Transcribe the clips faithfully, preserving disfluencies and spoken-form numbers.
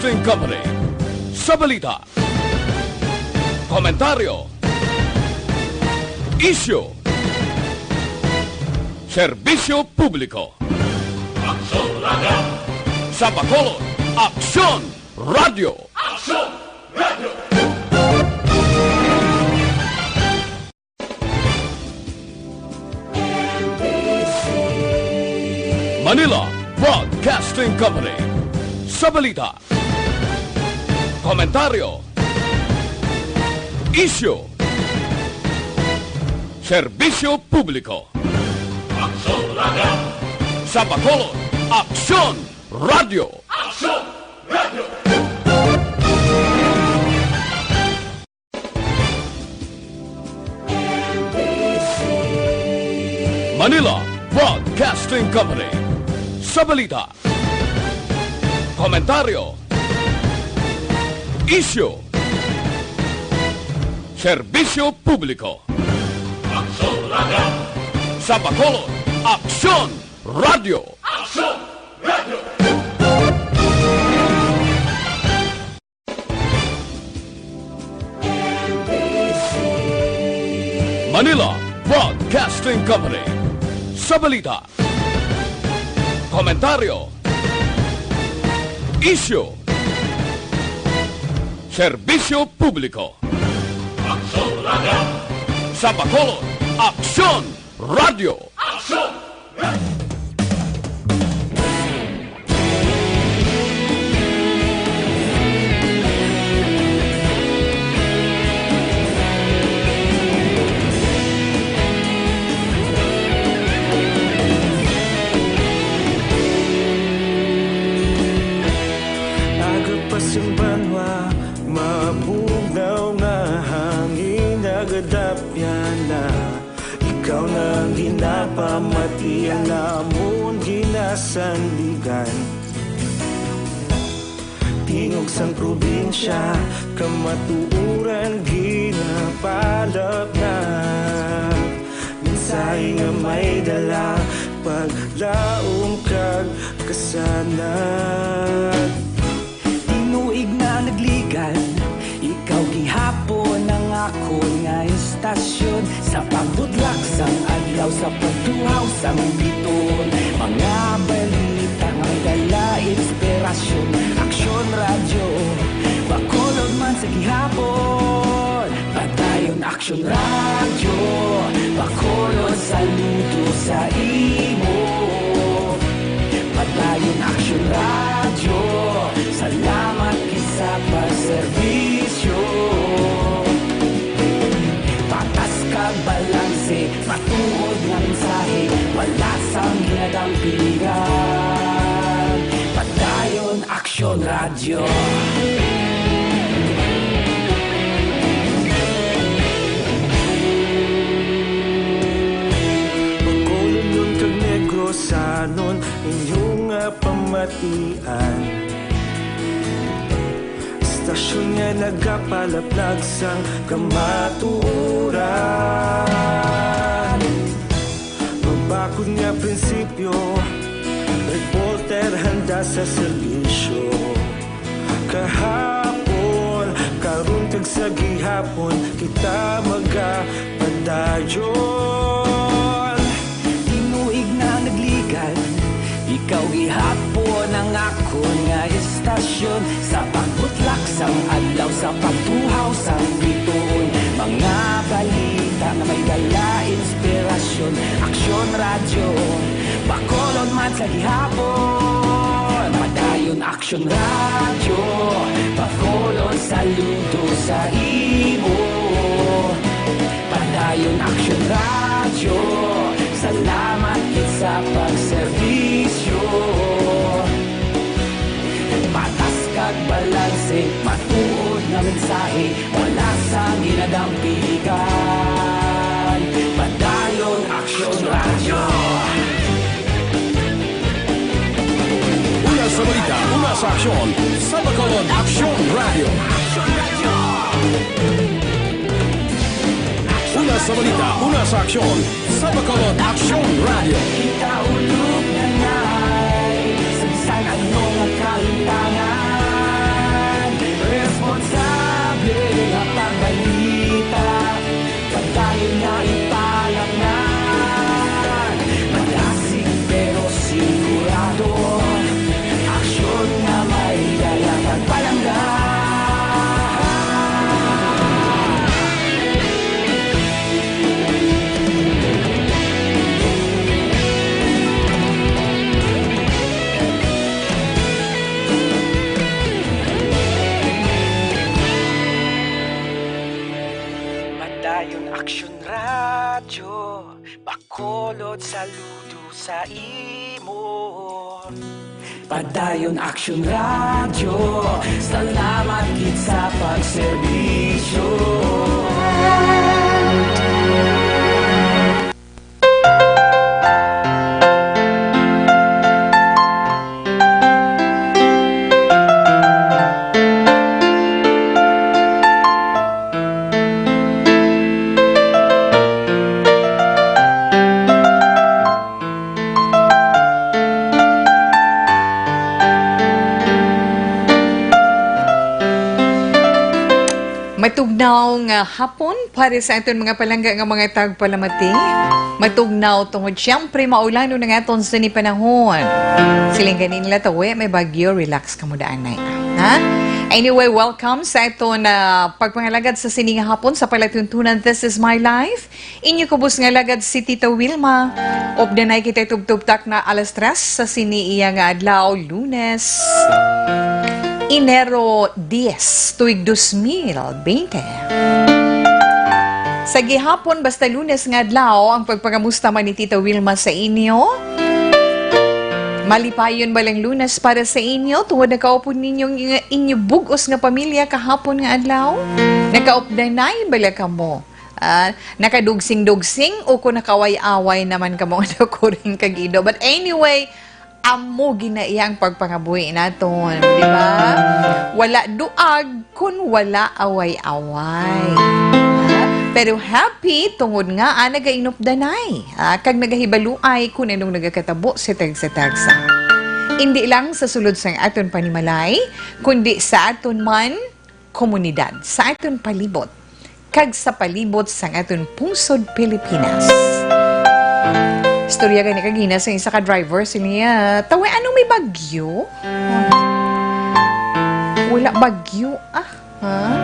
Broadcasting Company. Sa balita, komentaryo, isyu, serbisyo publiko. Aksyon Radio! Sa Bacolod, Aksyon Radio! Aksyon Radio! Manila Broadcasting Company. Sa balita, komentaryo, isyu, serbisyo publiko. Aksyon Radio! Sa Bacolod, Aksyon Radio! Aksyon Radio! Manila Broadcasting Company. Sa balita, komentaryo, isyu, serbisyo publiko. Aksyon Radio! Sa Bacolod, Aksyon Radio! Aksyon Radio! Manila Broadcasting Company. Sa balita, komentaryo, isyu, serbisyo publiko. Aksyon Radio! Sa Bacolod, Aksyon Radio! Aksyon Radio! Aga pa sing banwa, mabugnaw nga hangin, nagadapyan na. Ikaw na ang ginapamati, ang amon ginasandigan. Tingog sang probinsya, kamatuoran ginapalapnap. Mensahe nga may dala, paglaom kag kasanag. Tinuig na nagligad, ikaw gihapon ang akon nga istasyon. Sa pagbutlak sang adlaw, sa pagtuhaw sang bituon, mga balita nga may dala inspirasyon. Aksyon Radyo, Bacolod man sa gihapon. Padayon Aksyon Radyo, Bacolod, saludo sa imo. Padayon Aksyon Radyo, salamat gid sa pagserbisyo. Patas kag balanse, matuod nga mensahe, wala sang ginadampigan. Padayon Aksyon Radyo. Bacolodnon kag Negrosanon, inyo nga pamatian. Istasyon nga nagapalaplag sang kamatuoran. Mabakod nga prinsipyo, reporter handa sa serbisyo. Kahapon, karon kag sa gihapon, kita magapadayon. Tinuig na nagligad, ikaw gihapon ang akon nga istasyon. Sa pagbutlak sang adlaw, sa pagtuhaw sang bituon, mga balita nga may dala inspirasyon. Aksyon Radyo, Bacolod man sa gihapon. Padayon Aksyon Radyo, Bacolod, saludo sa imo. Padayon Aksyon Radyo, salamat gid sa pagserbisyo. Patas kag balanse, matuod nga mensahe, wala sang ginadampigan. Padayon Aksyon Radyo. Una sa balita, una sa aksyon, sa Bacolod Aksyon Radyo. Una sa balita, una sa aksyon, sa Bacolod Aksyon Radyo. Kita ulog na nay, sa bisan ano nga kahintangan. Lord, saludo sa imo. Padayon Action Radio, salamat gid sa pagserbisyo. Matugnaw nga hapon para sa aton mga palangga nga mga tagpalamati. Matugnaw tungod siyempre maulanon ang aton sini panahon. Siling gani nila, tawi, may bagyo, relax ka mo daan na, ha? Anyway, welcome sa aton, ah, pagpangalagad sa sini nga hapon sa palatuntunan This Is My Life. Inyo kubos nga alagad si Tita Wilma. Updanay kita tubtub takna alas tres sa sini iya nga adlaw, Lunes, Enero dies, tuig dos mil bente. Sa gihapon, basta Lunes nga adlaw, ang pagpangamusta man ni Tita Wilma sa inyo. Malipayon ba lang Lunes para sa inyo? Tungod nakaupod ninyo nga inyo bug-os nga pamilya kahapon nga adlaw? Nakaupdanay bala kamo? Ah, nakadugsing-dugsing o kung nakaway-away naman kamo nga nakuring kag ido. But anyway, amo gina iya ang pagpangabuhi naton, di ba? Wala duag kun wala away-away. Ah, pero happy tungod nga, ah, nagainupdanay, ah, kag nagahibaluay kung anong nagakatabo sa tagsa-tagsa. Indi lang sa sulod sang aton panimalay, kundi sa aton man komunidad, sa aton palibot, kag sa palibot sang aton pungsod Pilipinas. Istorya gani kagina sa isa ka driver, sini, ah, "Tawi, ano, may bagyo?" Wala bagyo, ah, ha?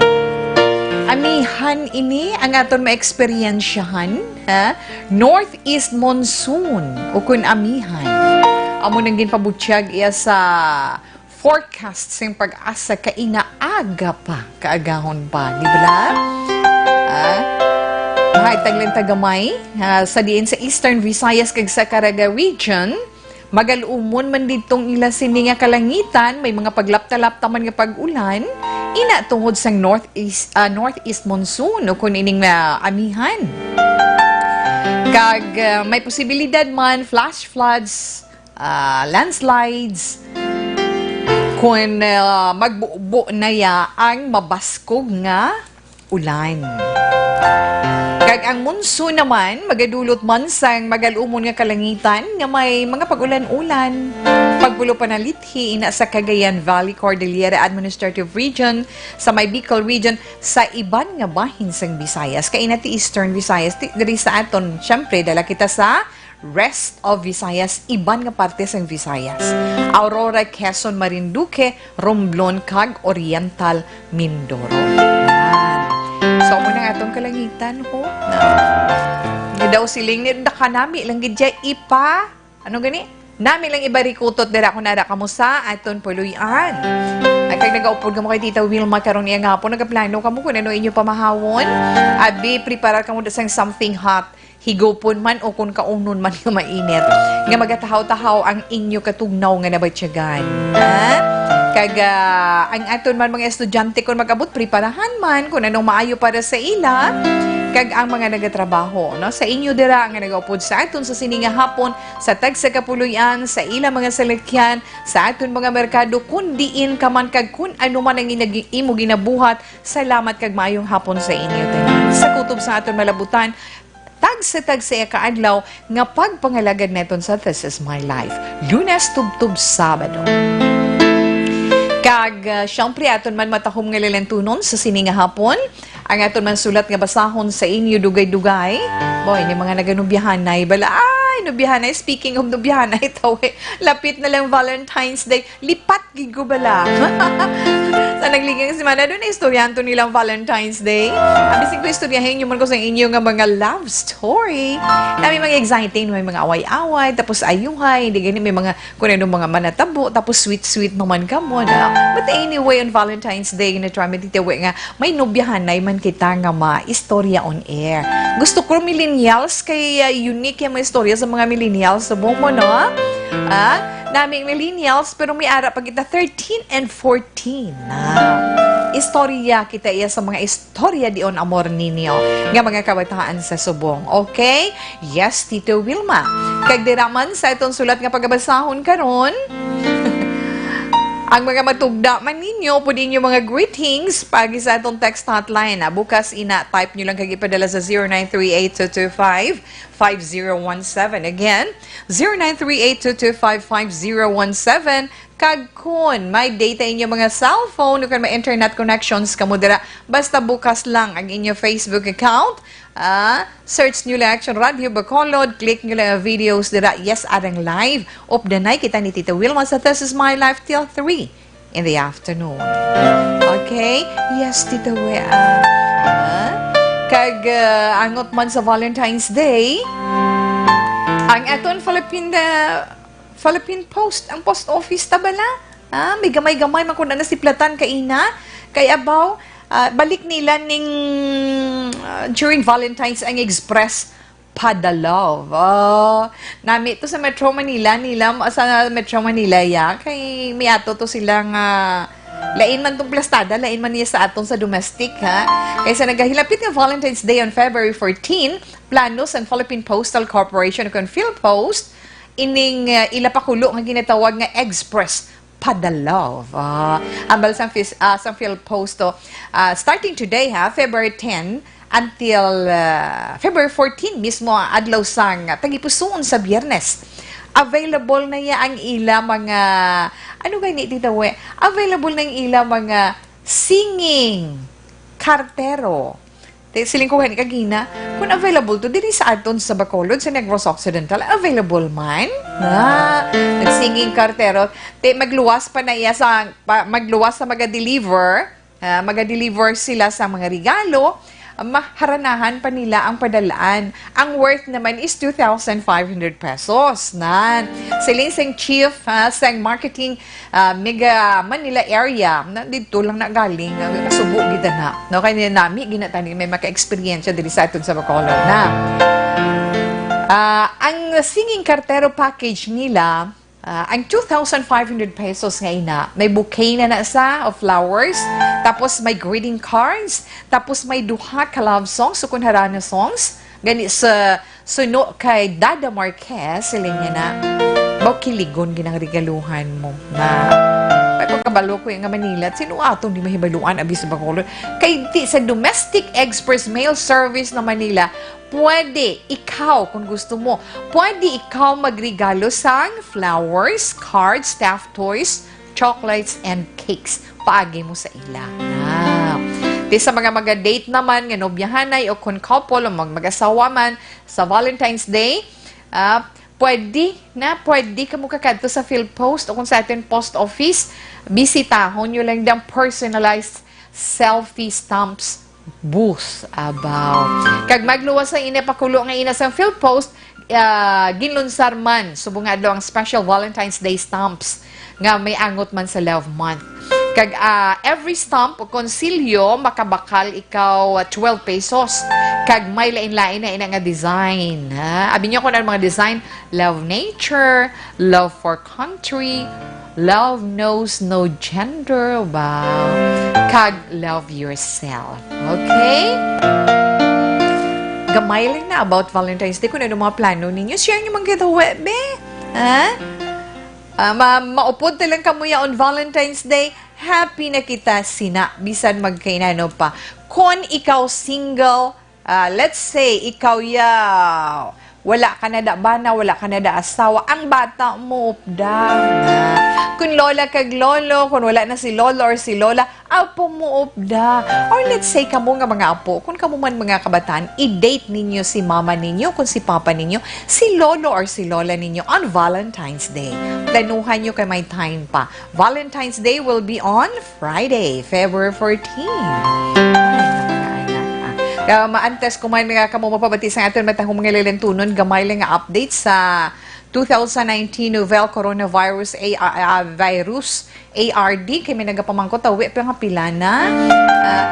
Amihan ini ang aton maeksperiensyahan, ha? Northeast monsoon, o kun amihan. Amo nang ginpabutyag iya sa forecast sing PAGASA kaina aga pa, kaagahon pa, di ba? Ah, mahaitag lang ta gamay, ah, sa diin sa Eastern Visayas kag sa Caraga Region, magalumon man didtong ila sini nga kalangitan, may mga paglapta-lapta man nga pag-ulan, ina tungod sang northeast, ah, northeast monsoon o kun ining, ah, amihan. Kag, ah, may posibilidad man flash floods, ah, landslides, kun, ah, magbubo na ya ang mabaskog nga ulan. Kag ang monsoon naman, magadulot man sang magalumon nga kalangitan nga may mga pag-ulan-ulan. Pagpulo pa nalithi ina sa Cagayan Valley Cordillera Administrative Region, sa may Bicol Region, sa iban nga bahin sang Visayas. Kay ina ti Eastern Visayas, ti, diri sa aton, syempre, dala kita sa rest of Visayas, iban nga parte sang Visayas. Aurora, Quezon, Marinduque, Romblon, kag Oriental Mindoro. Yan. So, amo na nga atong kalangitan, ho. Na, nga daw siling ni, nakanami lang gid siya ipa, ano gani? Nami lang ibarikutot dira kung nara kamo sa aton puloy-an. Ay, kag nagaupod kamo kay Tita Wilma karon niya nga po, nagaplano kamo kung ano inyo pamahawon. Abi, preparar kamo da sang something hot. Higupon man o kung kaunon man nga mainit, nga magatahaw-tahaw ang inyo katugnaw nga nabatyagan. Ha? Kag, ah, ang aton man mga estudyante, kung mag-abot, preparahan man kung anong maayo para sa ila. Kag ang mga nagatrabaho, no? Sa inyo dira nga nagaupod sa aton sa sini nga hapon, sa tagsa ka puloy-an, sa ila mga salakyan, sa aton mga merkado, kun diin ka man kag kun ano man ang inag-, imo ginabuhat, salamat kag maayong hapon sa inyo tanan. Sa kutob sa aton malabutan, tagsa-tagsa ka adlaw nga pagpangalagad naton sa This Is My Life, Lunes tubtob Sabado. Kag, ah, syempre, aton man matahom nga lalantunon sa sini nga hapon, ang aton man sulat nga basahon sa inyo dugay-dugay. Boy, ni mga naganubyahanay bala. Ay, nubyahanay. Speaking of nubyahanay, tawi, lapit na lang Valentine's Day. Lipat gid ko bala. Sa nagliging semana, doon na istoryahan to nilang Valentine's Day. Ang bisig ko istoryahin nyo man ko sa inyo nga mga love story. Na may mga exciting, may mga away-away, tapos ayuhay, hindi gani may mga kung ano mga manatabo, tapos sweet-sweet naman ka mo na. But anyway, on Valentine's Day, na-try mi titiwi nga may nobyahanay man kita nga ma-istorya on air. Gusto ko millennials, kay uh, unique yung mga istorya sa mga millennials. Subong mo, no? Ah, nami millennials, pero may ara pa kita thirteen and fourteen na. Istorya kita iya sa mga istorya dion amor ninyo nga mga kabataan sa subong. Okay? Yes, Tito Wilma. Kag dira man sa itong sulat nga pagabasahon karon, ang mga matugda man ninyo, pwede inyo mga greetings pagi sa atong text hotline. Ah, bukas ina, type nyo lang kag ipadala sa zero nine three eight two two five five zero one seven. Again, zero nine three eight two two five five zero one seven. Kag kun may data inyo mga cellphone, o kung may internet connections kamo dira, basta bukas lang ang inyo Facebook account. Ah, search nyo lang Action Radio Bacolod, click nyo lang ang videos dira. Yes, arang live. Updanay kita ni Tita Wilma sa This Is My Life till three in the afternoon. Okay? Yes, Tita Wea. Ah? Kag ah, angot man sa Valentine's Day, ang aton Philippine, ah, Philippine Post, ang post office ta bala. Ah, may gamay-gamay man kun ana si platan kaina. Kay abaw, ah, balik nila ning ah, during Valentine's ang express Padalove. Oh, nami to sa Metro Manila, nila sa Metro Manila ya kay may ato to sila nga lain man tong plastada, lain man niya sa aton sa domestic, ha? Kay sa nagahilapit nga Valentine's Day on February fourteen, plano sang Philippine Postal Corporation o kon PhilPost ining uh, ila pakulo nga ginatawag nga Express Padalove. Ah, ambal sang, fis- ah, sang PhilPost to, ah, starting today, ha, February ten until ah, February fourteen mismo ang adlaw sang tagipusoon sa Biyernes. Available na ya ang ila mga, ano gani, Tita We? Available na ang ila mga singing kartero. Te, siling ko gani kagina, kung available to, diri sa aton sa Bacolod, sa Negros Occidental, available man. Na, nagsinging kartero. Te, magluwas pa na iya sa, pa, magluwas sa maga-deliver. Ah, maga-deliver sila sa mga regalo. Maharanahan pa nila ang padalaan. Ang worth naman is two thousand five hundred pesos. Nan, siling sang chief, ah, sang marketing ah, Mega Manila area, na didto lang na galing, ah, kasubo gid na. No, kay nami ginatani may maka-eksperyensya diri sa aton sa Bacolod na. Ah, ang singing kartero package nila, ah, ang two thousand five hundred pesos nga ina, may bouquet na na sa of flowers, tapos may greeting cards, tapos may duha ka love songs, o kun harana songs, gani sa suno kay Dada Marquez, siling niya na, "Baw kiligon ginang regaluhan mo." Na, may pagkabalo ko nga Manila, sino aton di mahibaluan, abi sa Bacolod? Kay di sa Domestic Express Mail Service na Manila, pwede ikaw, kung gusto mo, pwede ikaw magregalo sang flowers, cards, staff toys, chocolates, and cakes. Paagi mo sa ila. Na. Di sa mga maga-date naman, nga nobyahanay o kun couple o mag mag-asawa man, sa Valentine's Day, ah, pwede na, pwede ka mo kakadto sa PhilPost o kung sa atin post office, bisitahon nyo lang ang personalized selfie stamps booth. Abaw. Kag magluwas sa ina pakulo nga ina sa PhilPost, ah, ginlunsar man subong nga adlaw ang special Valentine's Day stamps nga may angot man sa Love Month. Kag ah, every stamp o konsilyo makabakal ikaw ah, twelve pesos. Kag may lain-lain na ina nga design. Ha? Abi niyo kung ano mga design? Love nature, love for country, love knows no gender, wow. Kag love yourself. Okay? Gamay lang na about Valentine's Day. Kung ano mga plano ninyo, share niyo man kita, be. Ha? Ah, ma maupod na lang kamo ya on Valentine's Day. Happy na kita sina, bisan magkainano pa. Kon ikaw single, ah, let's say, ikaw ya Wala ka na da bana, wala ka na da asawa. Ang bata mo upda na. Kung lola kag lolo, kung wala na si lolo or si lola, apo mo upda. Or let's say, kamo nga mga apo, kung kamo man mga kabataan, i-date ninyo si mama ninyo, kung si papa ninyo, si lolo or si lola ninyo on Valentine's Day. Planuhan nyo kay may time pa. Valentine's Day will be on Friday, February fourteen. Ay, mga anak, ah. Kaya maantes ko man nga kamo mapabati sa aton matahong mga lalantunon, gamay lang nga update sa two thousand nineteen novel coronavirus, A R, ah, virus, A R D. Kay may nagapamangkot, awi, pero nga pila na? Ah,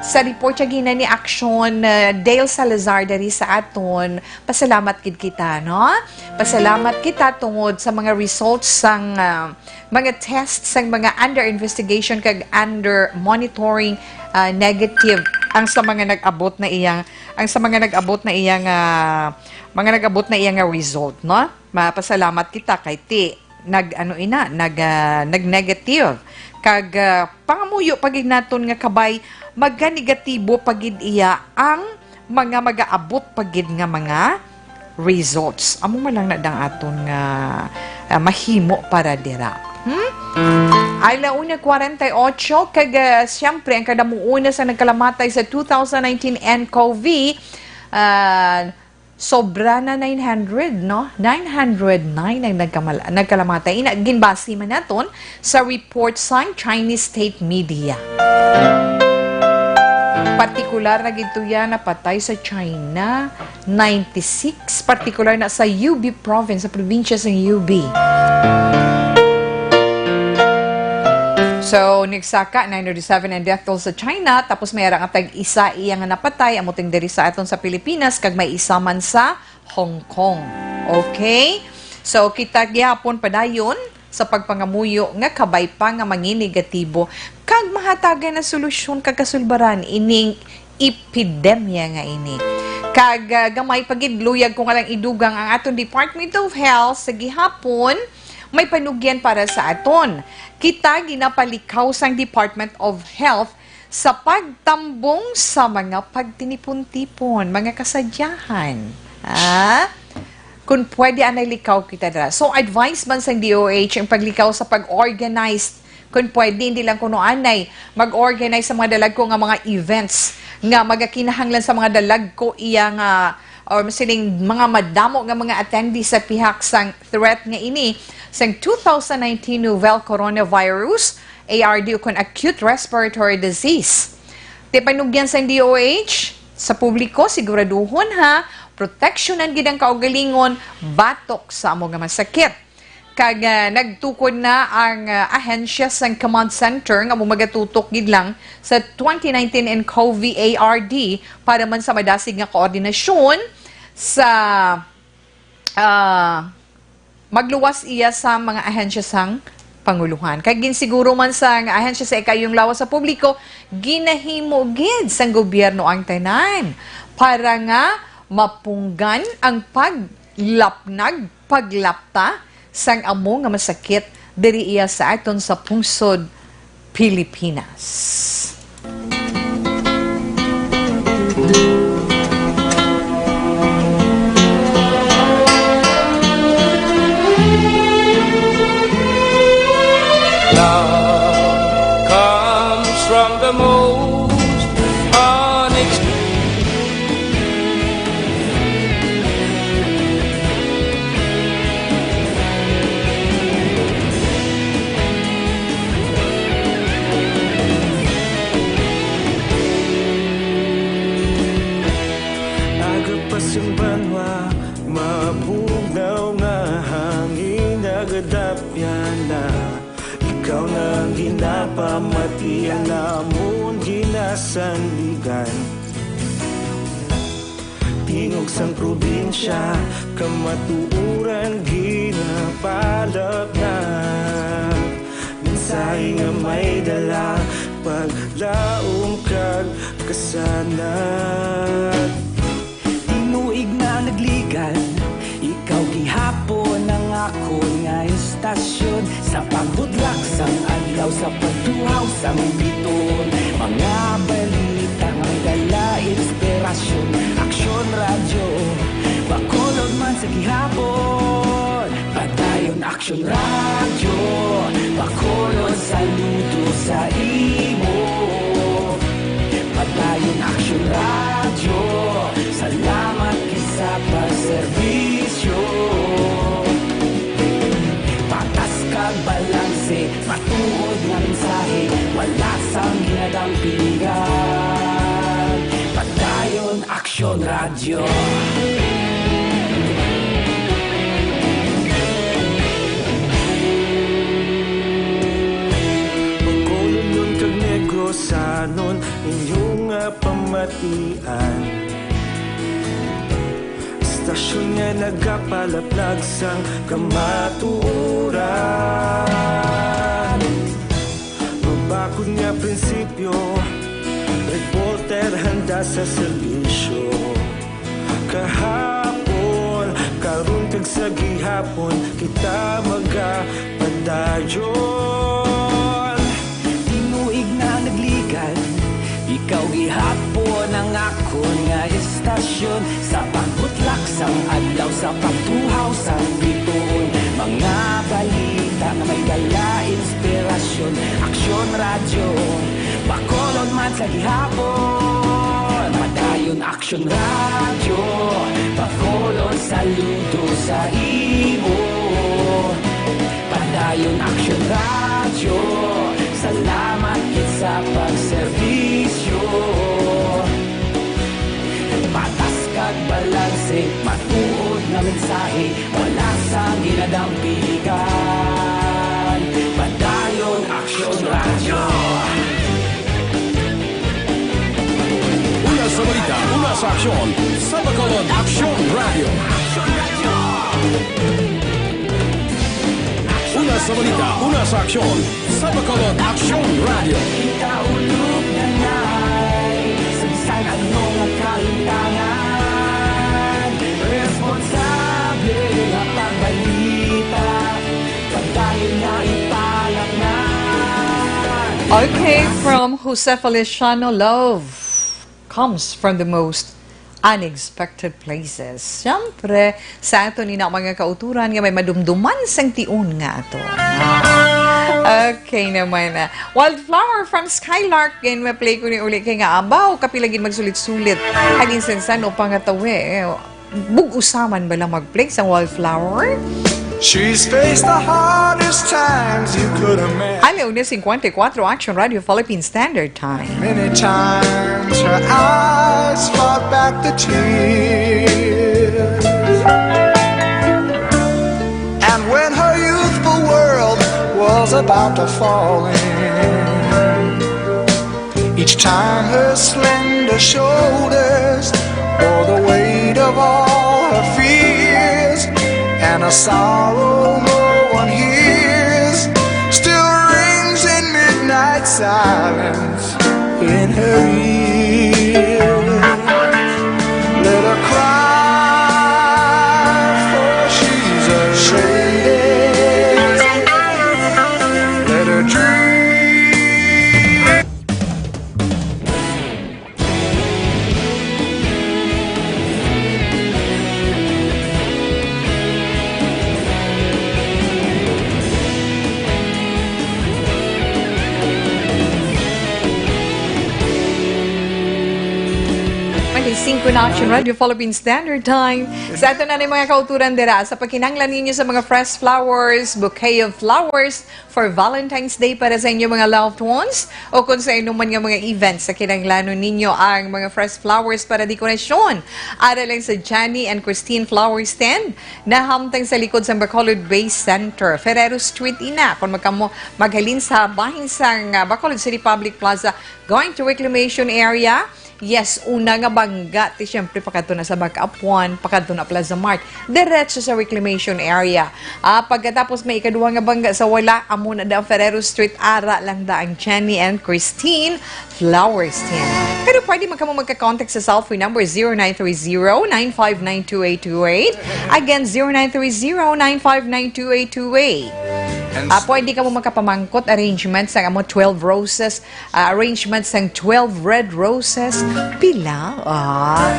sa report siya gina ni Action, ah, Dale Salazar dari sa aton, pasalamat gid kita, no? Pasalamat kita tungod sa mga results sang, ah, mga tests sang mga under investigation kag under monitoring, ah, negative ang sa mga nag-abot na iyang, ang sa mga nag-abot na iyang, ah, mga nag-abot na iyang nga result, no? Mapasalamat kita kay ti nag, ano ina, nag, ah, nag-negative. Kag, ah, pangamuyo pa gid naton nga kabay maganegatibo pa gid iya ang mga magaabot pa gid nga mga results. Amo man lang na dang aton nga, ah, mahimo para dira. Hmm? Ay, la una kwarenta y ocho, kag, ah, siyempre, ang kadamuuna sa nagkalamatay sa two thousand nineteen N C O V, ah, sobra na nine hundred, no? Nine hundred nine ang nagkamal-, nagkalamatay. Ina, ginbase man naton sa report sang Chinese state media. Partikular na gid to yan, napatay sa China, ninety-six, partikular na sa Hubei province, sa probinsya sa Hubei. So, nagsaka, nine hundred seven ang death toll sa China, tapos may ara nga tag-isa iya nga napatay, amo ting diri sa aton sa Pilipinas, kag may isa man sa Hong Kong. Okay? So, kita gyapon padayon sa pagpangamuyo nga kabay pa nga manginegatibo kag mahatagan na solusyon kag kasulbaran ining epidemya nga ini. Kag, ah, gamay pa gid, luyag ko nga lang idugang ang aton Department of Health sa gihapon, may panugyan para sa aton. Kita ginapalikaw sang Department of Health sa pagtambong sa mga pagtinipon-tipon, mga kasadyahan. Ha? Kung pwede, anay likaw kita dira. So, advice man sang D O H ang paglikaw sa pag-organize. Kung pwede, hindi lang kuno anay, mag-organize sa mga dalagko nga mga events nga magakinahanglan sa mga dalagko iya nga, or sining mga madamo nga mga attendees sa pihak sang threat nga ini sang two thousand nineteen novel coronavirus, A R D, o kon acute respiratory disease. Ti panugyan sang D O H sa publiko, siguraduhon ha, proteksyonan gid ang kaugalingon batok sa amo nga masakit. Kag, ah, nagtukod na ang, ah, ahensya sang command center nga amo magatutok gid lang sa twenty nineteen N C O V A R D para man sa madasig nga koordinasyon sa, ah, magluwas iya sa mga ahensya sang panguluhan. Kay ginsiguro man sang ahensya sa ikayong lawas sa publiko, ginahimo gid sang gobyerno ang tanan para nga mapunggan ang paglapnag, paglapta sang amo nga masakit diri iya sa aton sa pungsod Pilipinas. Love comes from the most unexpected. Agapas ang banwa, mabugnaw nga hangin, nagadapyan na. Ikaw na ang ginapamati, ang amon ginasandigan. Tingog sang probinsya, kamatuoran ginapalapnag. Mensahe nga may dala, paglaom kag kasanag. Tinuig na nagligan, ikaw gihapon ang akon nga istasyon. Sa pagbudlak sang adlaw, sa pagtuhaw sang biton, mga balita may dala inspirasyon. Aksyon Radyo, Bacolod Aksyon Radyo, Bacolod, saludo sa imo. Padayon Aksyon Radyo, salamat gid sa pagserbisyo. Patas kag balanse, matuod nga mensahe, wala sang ginadampingan. Padayon Aksyon Radyo. Bacolodnon kag Negrosanon, inyo nga pamatian. Estasyon nga nagapalaplag sang kamatuoran. Mabakod nga prinsipyo, reporter handa sa serbisyo. Kahapon, karon kag sa gihapon, kita magapadayon. Tinuig na nagligad, ikaw gihapon ang akon nga estasyon. Sa pagbutlak sang adlaw, sa pagtuhaw sang bituon, mga balita nga may dala inspirasyon. Aksyon Radyo, Bacolod man sa gihapon. Padayon Aksyon Radyo, Bacolod, saludo sa imo. Padayon Aksyon Radyo, salamat gid sa pagserbisyo. Patas kag balanse, matuod nga mensahe, wala sang ginadampingan. Padayon Aksyon Radyo. Una sa balita, una sa aksyon, sa Bacolod Aksyon Radyo. Una sa balita, una sa aksyon, sa Bacolod Aksyon Radyo. Kita ulog na ngay, sa bisan ano nga kalimtangan, responsable nga pagbalita, padayon na ipalaknay. Okay, from Jose Feliciano, love comes from the most unexpected places. Siyempre, sa aton ina mga kauturan nga may madumduman sang tion nga ato. Okay naman na. Wildflower from Skylark, gin ma-play ko ni uli kay nga abaw, kapila gid magsulit-sulit. Halin sa San o pangatawi, eh, bug-usaman ba lang mag-play sa Wildflower? She's faced the hardest times you could imagine. Alauna cincuenta y cuatro, Action Radio Philippine Standard Time. Many times her eyes fought back the tears. And when her youthful world was about to fall in, each time her slender shoulders bore the weight of all her fears, and a sorrow no one hears still rings in midnight silence in her ear. Let her cry, for she's afraid. Let her dream. Twenty-five na Action Radio Philippine Standard Time. Sa ato na ni mga kauturan dira, sa pagkinahanglan ninyo sa mga fresh flowers, bouquet of flowers for Valentine's Day para sa inyo mga loved ones, o kung sa inuman nga mga events sa kinahanglanon ninyo ang mga fresh flowers para dekorasyon, ara lang sa Johnny and Christine Flower Stand, nahamtang sa likod sang Bacolod Base Center, Ferrero Street ina. Kung magkamo maghalin sa bahin sang, ah, Bacolod City Public Plaza, going to Reclamation Area, yes, una nga bangga, ti siyempre pakadto na sa Bag-apuan, pakadto na Plaza Mart, diretso sa Reclamation Area. Ah, pagkatapos may ikaduha nga bangga sa wala, amo na da Ferrero Street, ara lang da ang Jenny and Christine Flowers Stand. Pero pwede man kamo magka-contact sa cellphone number zero nine three zero, nine five nine, two eight two eight. Again, zero nine three zero, nine five nine, two eight two eight. And Ah, pwede kamo magkapamangkot arrangement sa amo twelve roses, ah, arrangement sang twelve red roses. Pila? Ah.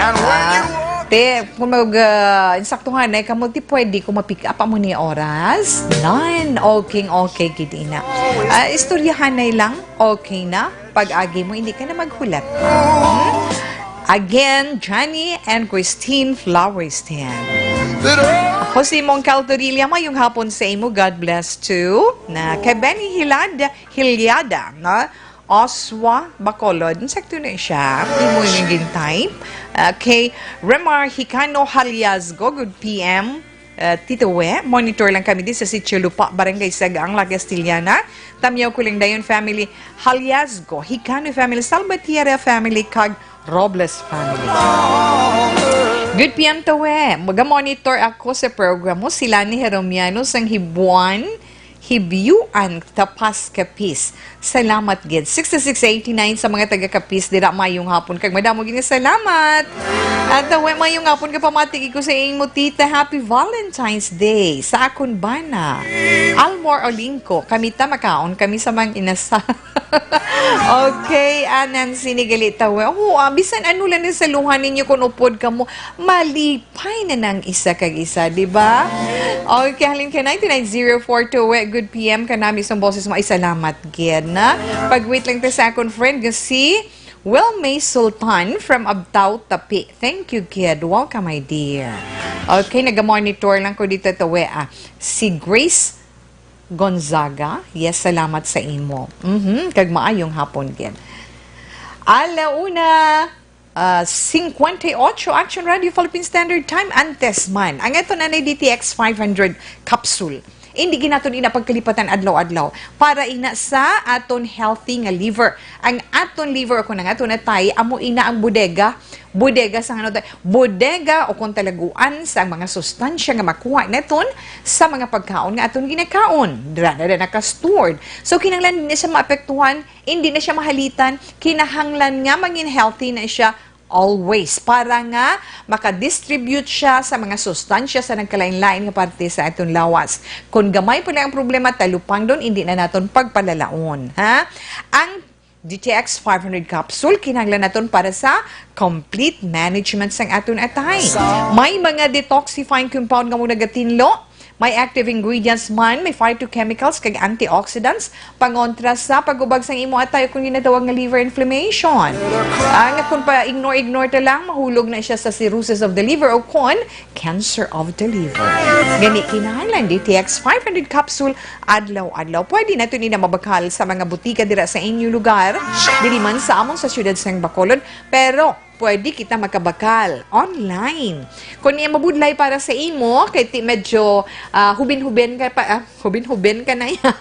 And when Ah. you walk Te, kung mag, ah, insaktuhan na kamo, ti pwede ko ma-pick up amo ni oras? Nan, okay, okay, gid ina. Ah, istoryahan na lang, okay na. Pag-agi mo, hindi ka na maghulat. Hmm? Again, Johnny and Christine Florestan. Ako si Mong Caltorilla, mayong hapon sa imo. God bless too. Na kay Benny Hilad, Hilyada, na Oswa Bacolod. Sakto na siya. Imo yung gin-type. Okay. Remar Hicano Haliasgo, good P M. Uh, Tito We, monitor lang kami di sa Sitio Lupa, Barangay Sagaang, La Castellana. Tamyaw ko lang dayon family, Haliasgo, Hicano family, Salvatierra family, kag Robles family. Good P M to We. Maga-monitor ako sa program mo. Sila ni Jeromiano sang Hibuan, Hibiuan, Tapas, Capiz. Salamat gid. Sixty-six eighty-nine sa mga taga Capiz dira, mayong hapon. Kag madamo gid nga salamat. At uh, mayong hapon ka pamati ko sa imo tita. Happy Valentine's Day sa akon bana. Almor Olingco, kami ta makaon kami sa mga inasal. Okay, ah, Nancy ni Galita. Oh, ah, bisan ano lang ni saluhan ninyo kung upod ka mo, malipay na nang isa kag isa, di ba? Okay, halin kay ninety-nine zero four two, eh, good P M ka nami sa boses mo. Ay, salamat, gid, na. Pag-wait lang ta sa akon friend, nga si Wilmay Sultan from Abtao, Tapi. Thank you, kid. Welcome, my dear. Okay, naga-monitor lang ko dito, tawe, ah. Si Grace Gonzaga. Yes, salamat sa imo. Mhm, kag maayong hapon gid. Ala una, ah, cincuenta y ocho, Action Radio Philippine Standard Time, antes man. Ang ato na D T X five hundred capsule. Hindi ginaton ina pagkalipatan adlaw-adlaw. Para ina sa aton healthy nga liver. Ang aton liver o kung ang aton atay, amo ina ang bodega. Bodega sa ano, bodega o kung talaguan sa mga sustansya nga makuha naton sa mga pagkaon nga aton ginakaon. Dira na, na naka-stored. So, kinahanglan din siya maapektuhan, hindi na siya mahalitan, kinahanglan nga mangin healthy na siya always para nga makadistribute siya sa mga sustansya sa nagkalain-lain nga parte sa aton lawas. Kung gamay pa lang ang problema, talupangdon, hindi na naton pagpalalaon, ha? Ang D T X five hundred capsule kinahanglan naton para sa complete management sang aton atay. May mga detoxifying compound nga mo nagatinlo, may active ingredients man, may phytochemicals kag antioxidants, pangontra sa pag-ubag sang imo atay o kung ginatawag nga liver inflammation. Ang kung pa ignore-ignore ta lang, mahulog na siya sa cirrhosis of the liver o kon cancer of the liver. Gani, kinahanglan D T X five hundred capsule adlaw-adlaw. Pwede naton ina mabakal sa mga butika dira sa inyo lugar, dili man sa amon sa siyudad sang Bacolod, pero pwede kita makabakal online. Kung iya mabudlay para sa imo, kay ti medyo, ah, hubin-hubin ka pa, ah, hubin-hubin ka na iya,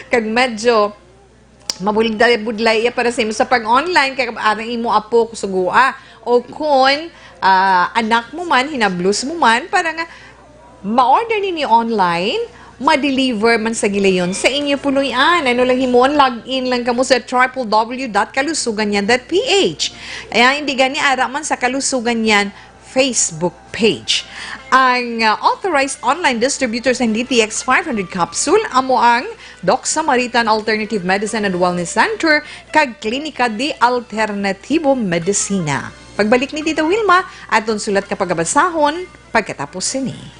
kag medyo mabudlay-budlay iya para sa imo sa pag-online, kay arang imo apo, kusugua, o kon, ah, anak mo man, hinablos mo man, para nga ma-order ninyo online, ma-deliver man sa gilayon sa inyo puloy-an. Ano lang himuon, log in lang kamo sa triple W dot kalusugan yan dot P H. Ay, hindi gani ara man sa Kalusugan Yan Facebook page. Ang, uh, authorized online distributor sa D T X five hundred capsule amo ang Doc Samaritan Alternative Medicine and Wellness Center kag Klinika de Alternativo Medicina. Pagbalik ni Tita Wilma, aton sulat ka pagabasahon pagkatapos sini.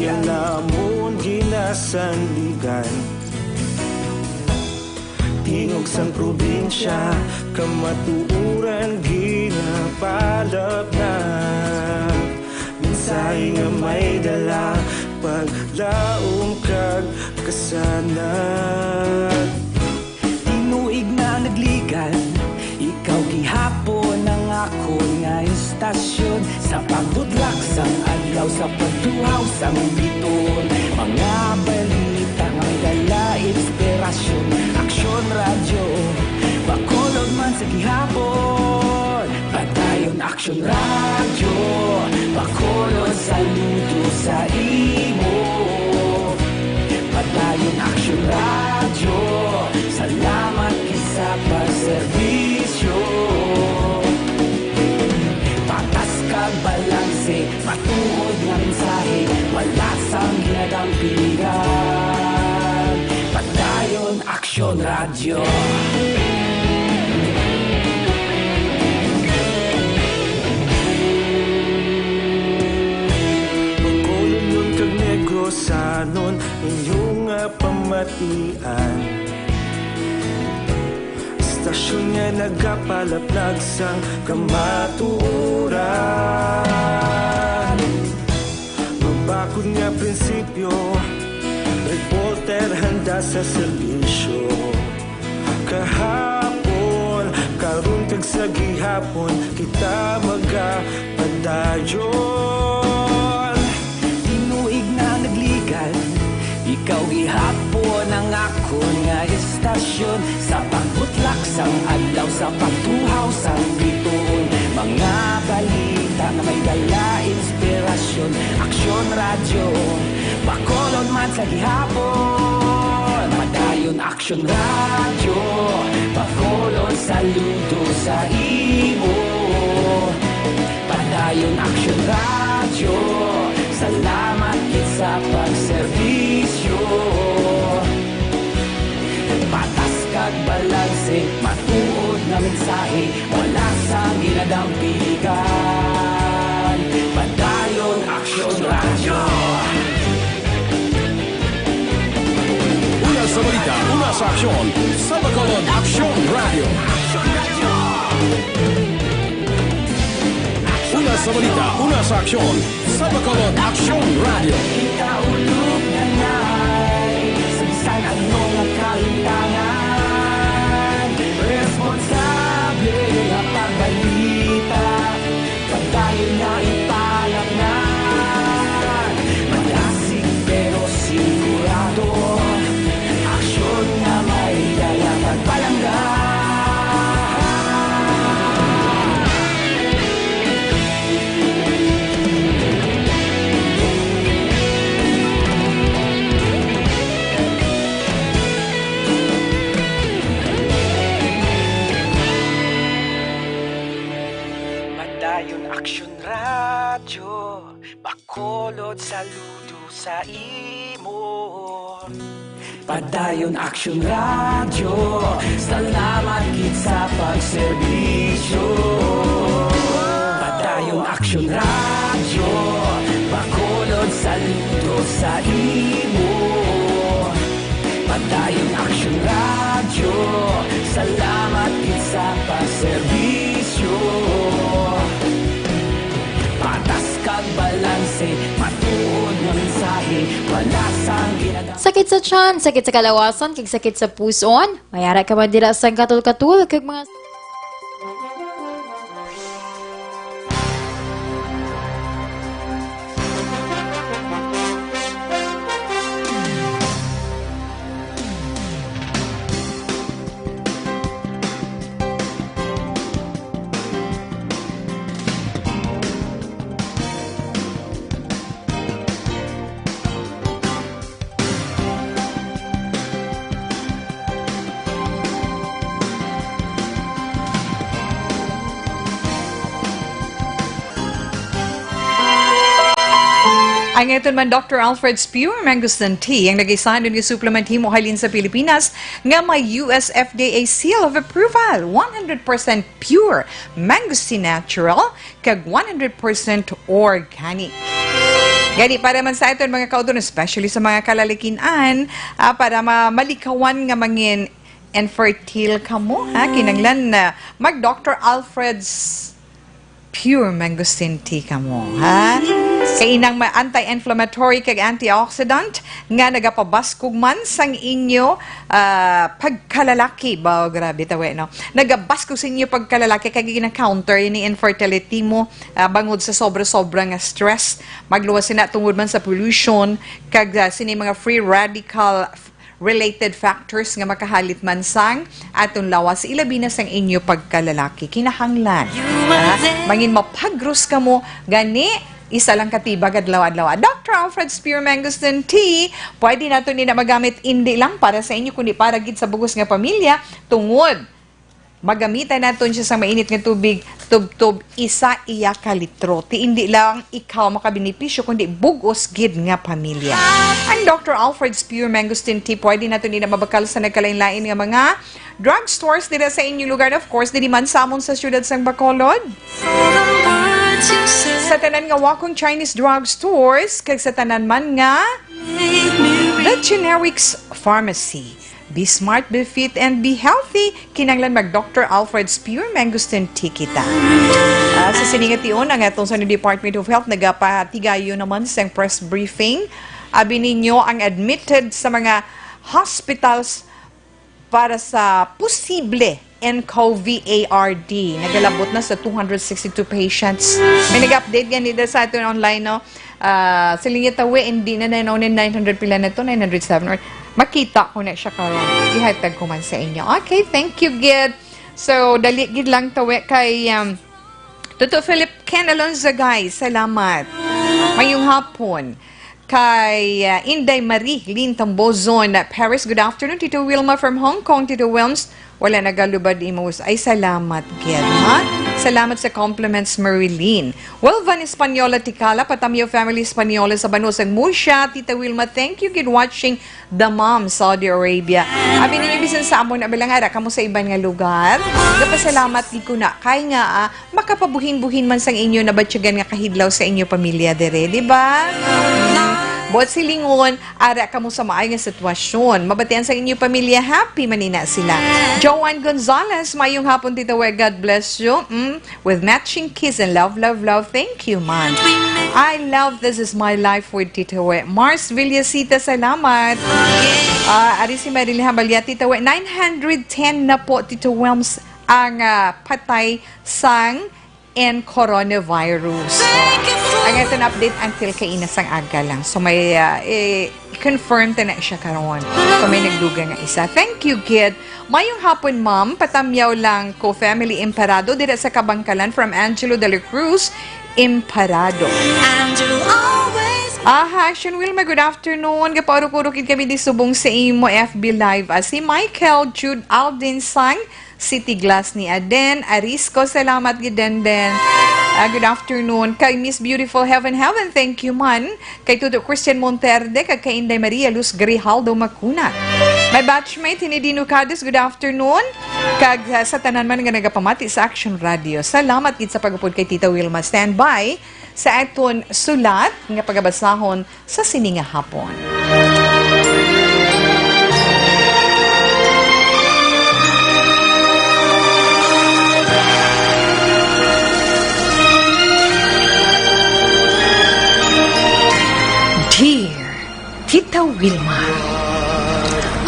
Namon ginasandigan, tingog sang probinsya, kamatuoran ginapalapnag. Mensahe nga may dala, paglaom kag kasanag. Tinuig na nagligan, ikaw gihapon ang akon nga istasyon. Sa pagbutlak sang adlaw, sa pagtuhaw sang bituon, mga balita nga may dala inspirasyon. Aksyon Radyo, Bacolod man sa gihapon. Padayon Aksyon Radyo, Bacolod, saludo sa imo. Padayon Aksyon Radyo, salamat gid sa pagserbisyo. Patas kag balanse, matuod nga mensahe, wala sang ginadampigan. Padayon Aksyon Radyo. Bacolodnon kag Negrosanon, inyo nga pamatian. Istasyon nga nagapalaplag sang kamatuoran. Mabakod nga prinsipyo, reporter handa sa serbisyo. Kahapon, karon kag sa gihapon, kita magapadayon. Tinuig na nagligan, ikaw gihapon ang akon nga istasyon. Sa pagbutlak sang adlaw, sa pagtuhaw sang bituon, mga balita nga may dala inspirasyon. Aksyon Radyo, Bacolod man sa gihapon. Padayon Aksyon Radyo, Bacolod, saludo sa imo. Padayon Aksyon Radyo, salamat gid sa pagserbisyo. Patas kag balanse, matuod nga mensahe, wala sang ginadampigan. Padayon Aksyon Radyo. Una sa balita, una sa aksyon, sa Bacolod Aksyon Radyo. Una sa balita, una sa aksyon, sa Bacolod Aksyon Radyo. Kita ulog na nay, sa bisan ano nga kalintangan, responsable nga pagbalita, padayon na ipalapngan. Madasig pero sigurado, aksyon nga may dala pagpalangga. Padayon Aksyon Radyo, Bacolod, saludo sa imo. Padayon Aksyon Radyo, salamat gid sa pagserbisyo. Padayon Aksyon Radyo, Bacolod, saludo sa imo. Padayon Aksyon Radyo, salamat gid sa pagserbisyo. Patas kag balanse, matuod nga mensahe, wala sang ginadam- Sakit sa tiyan, sakit sa kalawasan, kag sakit sa puson. May ara ka man dira sang katul-katul kag mga Ang aton man Doctor Alfred's Pure Mangosteen Tea, ang nagaisanon nga supplement himo halin sa Pilipinas nga may U S F D A seal of approval, one hundred percent pure, mangosteen natural, kag one hundred percent organic. Gani, para man sa aton mga kauton, especially sa mga kalalakin-an, ah, para ma-, malikawan nga mangin infertile kamo, ha? Kinanglan na mag-Doctor Alfred's Pure Mangosteen Tea kamo, ha? Kay inang ma-, anti-inflammatory kag antioxidant nga nagapabaskog man sang inyo, ah, pagkalalaki. Baw, grabe tawe, no? Nagabaskog sa inyo pagkalalaki kag gina-counter ini infertility mo, ah, bangod sa sobra-sobra nga stress. Magluwas sina tungod man sa pollution kag, ah, sini mga free radical f-, related factors nga makahalit man sang aton lawas, ilabi na sang inyo pagkalalaki. Kinahanglan, ah, mangin mapagros kamo gani isa lang ka tibag adlaw-adlaw. Doctor Alfred's Pure Mangosteen Tea, pwede nato ni na magamit indi lang para sa inyo, kundi para gid sa bugos nga pamilya, tungod magamitan naton siya sa mainit nga tubig, tubtob isa iya ka litro. Ti indi lang ikaw makabenepisyo, kundi bugos gid nga pamilya. Ang Doctor Alfred's Pure Mangosteen Tea, pwede naton ni na mabakal sa nagkalain-lain nga mga drugstores dira sa inyong lugar. Of course, diri man sa amon sa siyudad sang Bacolod, sa tanan nga Wacom Chinese drugstores, kag sa tanan man nga The Generics Pharmacy. Be smart, be fit, and be healthy. Kinahanglan mag Doctor Alfred's Pure Mangosteen Tea kita. Ah, sa sini nga tion, ang atong sa Department of Health nagapatigayon naman sa press briefing. Abi ninyo, ang admitted sa mga hospitals para sa posible N C O V A R D. Nagalabot na sa two hundred sixty-two patients. May nag-update gani da sa aton online, no? Ah, siling niya, "Tawi, hindi na, na, na, nine hundred pila na to, nine hundred seven or," makita ko na siya karon. Ihatag ko man sa inyo. Okay, thank you, gid. So, dali gid lang, tawi, kay, um, Toto Philip Ken Alonzo, guys. Salamat. Mayong hapon. Kay, uh, Inday Marie Lynn Tambozon, Paris, good afternoon. Tito Wilma from Hong Kong, Tito Wilms, wala nagalubad imo. Ay, salamat, gid, ha? Salamat sa compliments, Marilyn. Welvan Española Tikala, Patamio family Española sa banwa sang Murcia. Tita Wilma, thank you, gid, watching the mom, Saudi Arabia. Abi ninyo, bisan sa amon, abi lang, ara kamo sa iban nga lugar. Gapasalamat gid ko na. Kay nga, ah, makapabuhin-buhin man sang inyo nabatyagan nga kahidlaw sa inyo pamilya dire, di ba? Buot silingon, ara kamo sa maay nga sitwasyon. Mabatian sang inyo pamilya, happy man ina sila. Joanne Gonzalez, mayong hapon, Tita We, God bless you. Mm, with matching kiss and love, love, love. Thank you, man. I love This Is My Life with Tita We. Mars Villasita, salamat. Ah, ari si Marilyn Habaliati, Tita We, nine hundred ten na po, Tito Wilms, ang, ah, patay sang and coronavirus. Ang aton update until kaina sang aga lang. So may, ah, eh, confirm ta na siya karon. So may nagdugang nga isa. Thank you, gid. Mayong hapon, ma'am. Patamyaw lang ko, family Imparado, dira sa Kabangkalan, from Angelo de la Cruz, Imparado. Angelo always. Aha, Action Wilma, good afternoon. Gapaurok-urok gid kami di subong sa imo F B Live. Ah, si Michael Jude Alden Sang, City Glass ni Aden Arisco, salamat gid, Denden. Ah, good afternoon. Kay Miss Beautiful Heaven Heaven, thank you man. Kay Tuto Christian Monterde, kag kay Inday Maria Luz Grijaldo Macunat. My batchmate, Hinidino Cadiz, good afternoon. Kag, ah, sa tanan man nga nagapamati sa Action Radio, salamat gid sa pag-upod kay Tita Wilma. Standby sa aton sulat nga pagabasahon sa sini nga hapon. Dear Tita Wilma,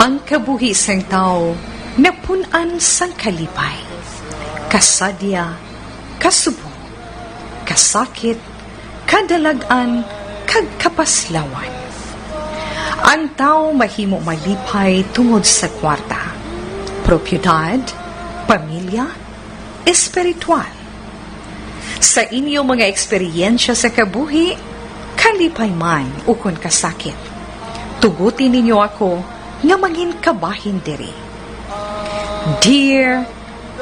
ang kabuhi sang tawo napun-an sang kalipay, kasadya, kasubong, kasakit, kadalag-an, kag kapaslawan. Ang tawo mahimo malipay tungod sa kwarta, propiedad, pamilya, espiritual. Sa inyo mga eksperyensya sa kabuhi, kalipay man ukon kasakit, tuguti ninyo ako nga mangin kabahin diri. Dear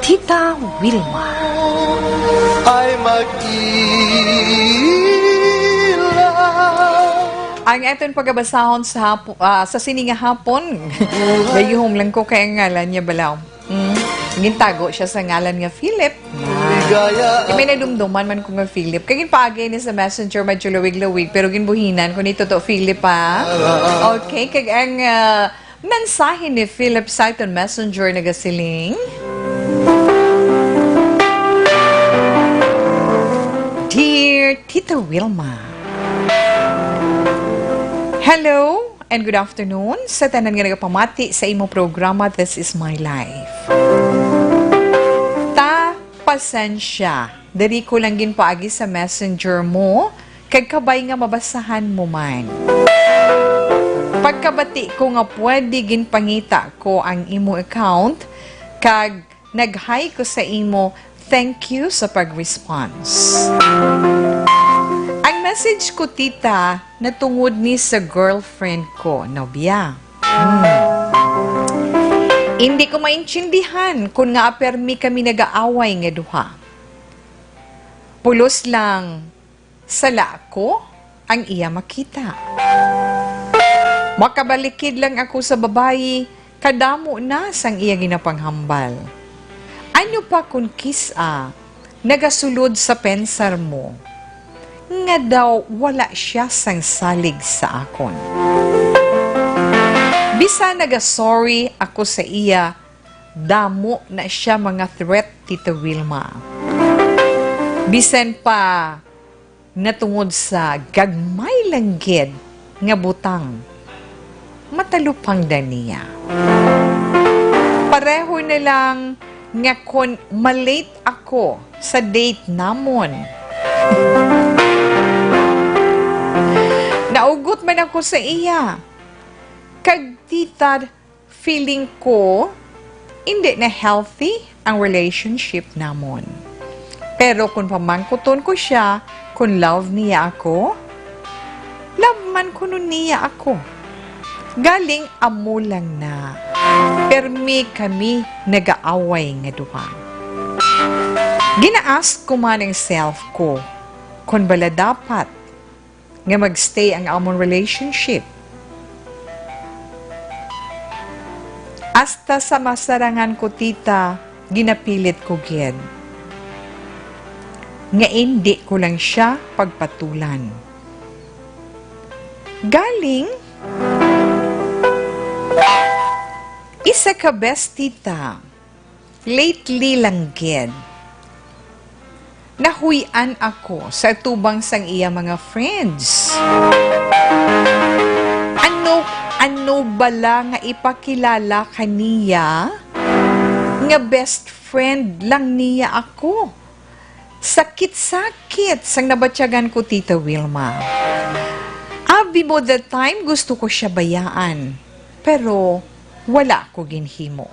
Tita Wilma. Ay mag-ilaw. Ang aton pagabasahon sa hapo-, ah, sa sini nga hapon. Dayuhom lang ko kay ang ngalan niya balaw. Mm. Gintago siya sa ngalan nga Philip. Na. May nadumduman man ko nga Philip. Kay ginpaagi ni sa messenger, medyo lawig-lawig, pero ginbuhinan ko ni Toto Philip, ha? Okay, kag ang, ah, mensahe ni Philip sa aton messenger nagasiling, "Dear Tita Wilma, hello and good afternoon sa tanan nga nagapamati sa imo programa, This Is My Life. Ta, pasensya, diri ko lang ginpaagi sa messenger mo, kag kabay nga mabasahan mo man. Pagkabati ko nga pwede ginpangita ko ang imo account, kag nag-hi ko sa imo, thank you sa pag-response." Ang message ko, tita, natungod ni sa girlfriend ko, nobya. Hmm. Hindi ko maintindihan kung nga permi kami nag-aaway nga duha. Pulos lang, sala ko ang iya makita. Makabalikid lang ako sa babayi, kadamo na sang iya ginapanghambal. Ano pa kun kis-a nagasulod sa pensar mo nga daw wala siya sang salig sa akon? Bisan naga-sorry ako sa iya, damo na siya mga threat, Tita Wilma. Bisan pa natungod sa gagmay lang gid nga butang, matalupangdan niya. Pareho na lang nga kon ma-late ako sa date namon. Naugot man ako sa iya. Kag, tita, feeling ko, hindi na healthy ang relationship namon. Pero kung pamangkuton ko siya kung love niya ako, love man kuno niya ako. Galing amo lang na. Permi kami nagaaway nga duha. Gina-ask ko man ang self ko kung bala dapat nga mag-stay ang amon relationship. Hasta sa masarangan ko, tita, ginapilit ko gid nga indi ko lang siya pagpatulan. Galing, isa ka best, tita. Lately lang gid, nahuy-an ako sa atubang sang iya mga friends. Ano, ano bala nga ipakilala kaniya nga best friend lang niya ako? Sakit-sakit sang nabatyagan ko, Tita Wilma. Abi mo, that time gusto ko siya bayaan, pero wala ko ginhimo.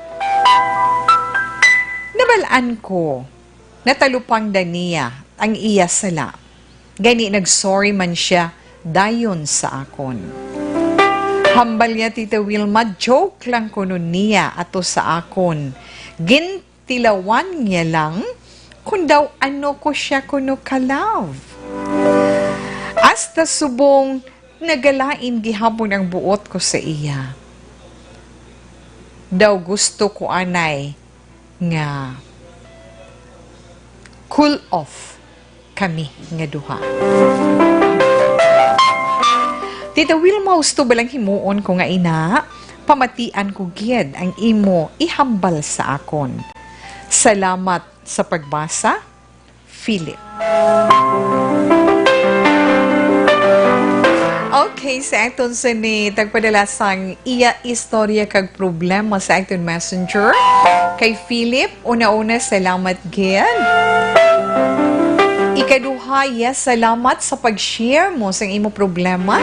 Nabal-an ko, natalupangdan niya ang iya sala. Gani nag-sorry man siya dayon sa akon. Hambal niya, Tita Wilma, joke lang kuno niya ato sa akon. Gintilawan niya lang kung daw ano ko siya kuno ka-love. Hasta subong nagalain gihapon ang buot ko sa iya. Daw gusto ko anay nga cool off kami nga duha. Tita Wilma, husto ba lang himuon ko nga ina? Pamatian ko gid ang imo ihambal sa akon. Salamat sa pagbasa, Philip. Okay, sa aton sini, tagpadala sang iya istorya kag problema sa aton messenger. Kay Philip, una-una, salamat gid. Ikaduha, yes, salamat sa pag-share mo sang imo problema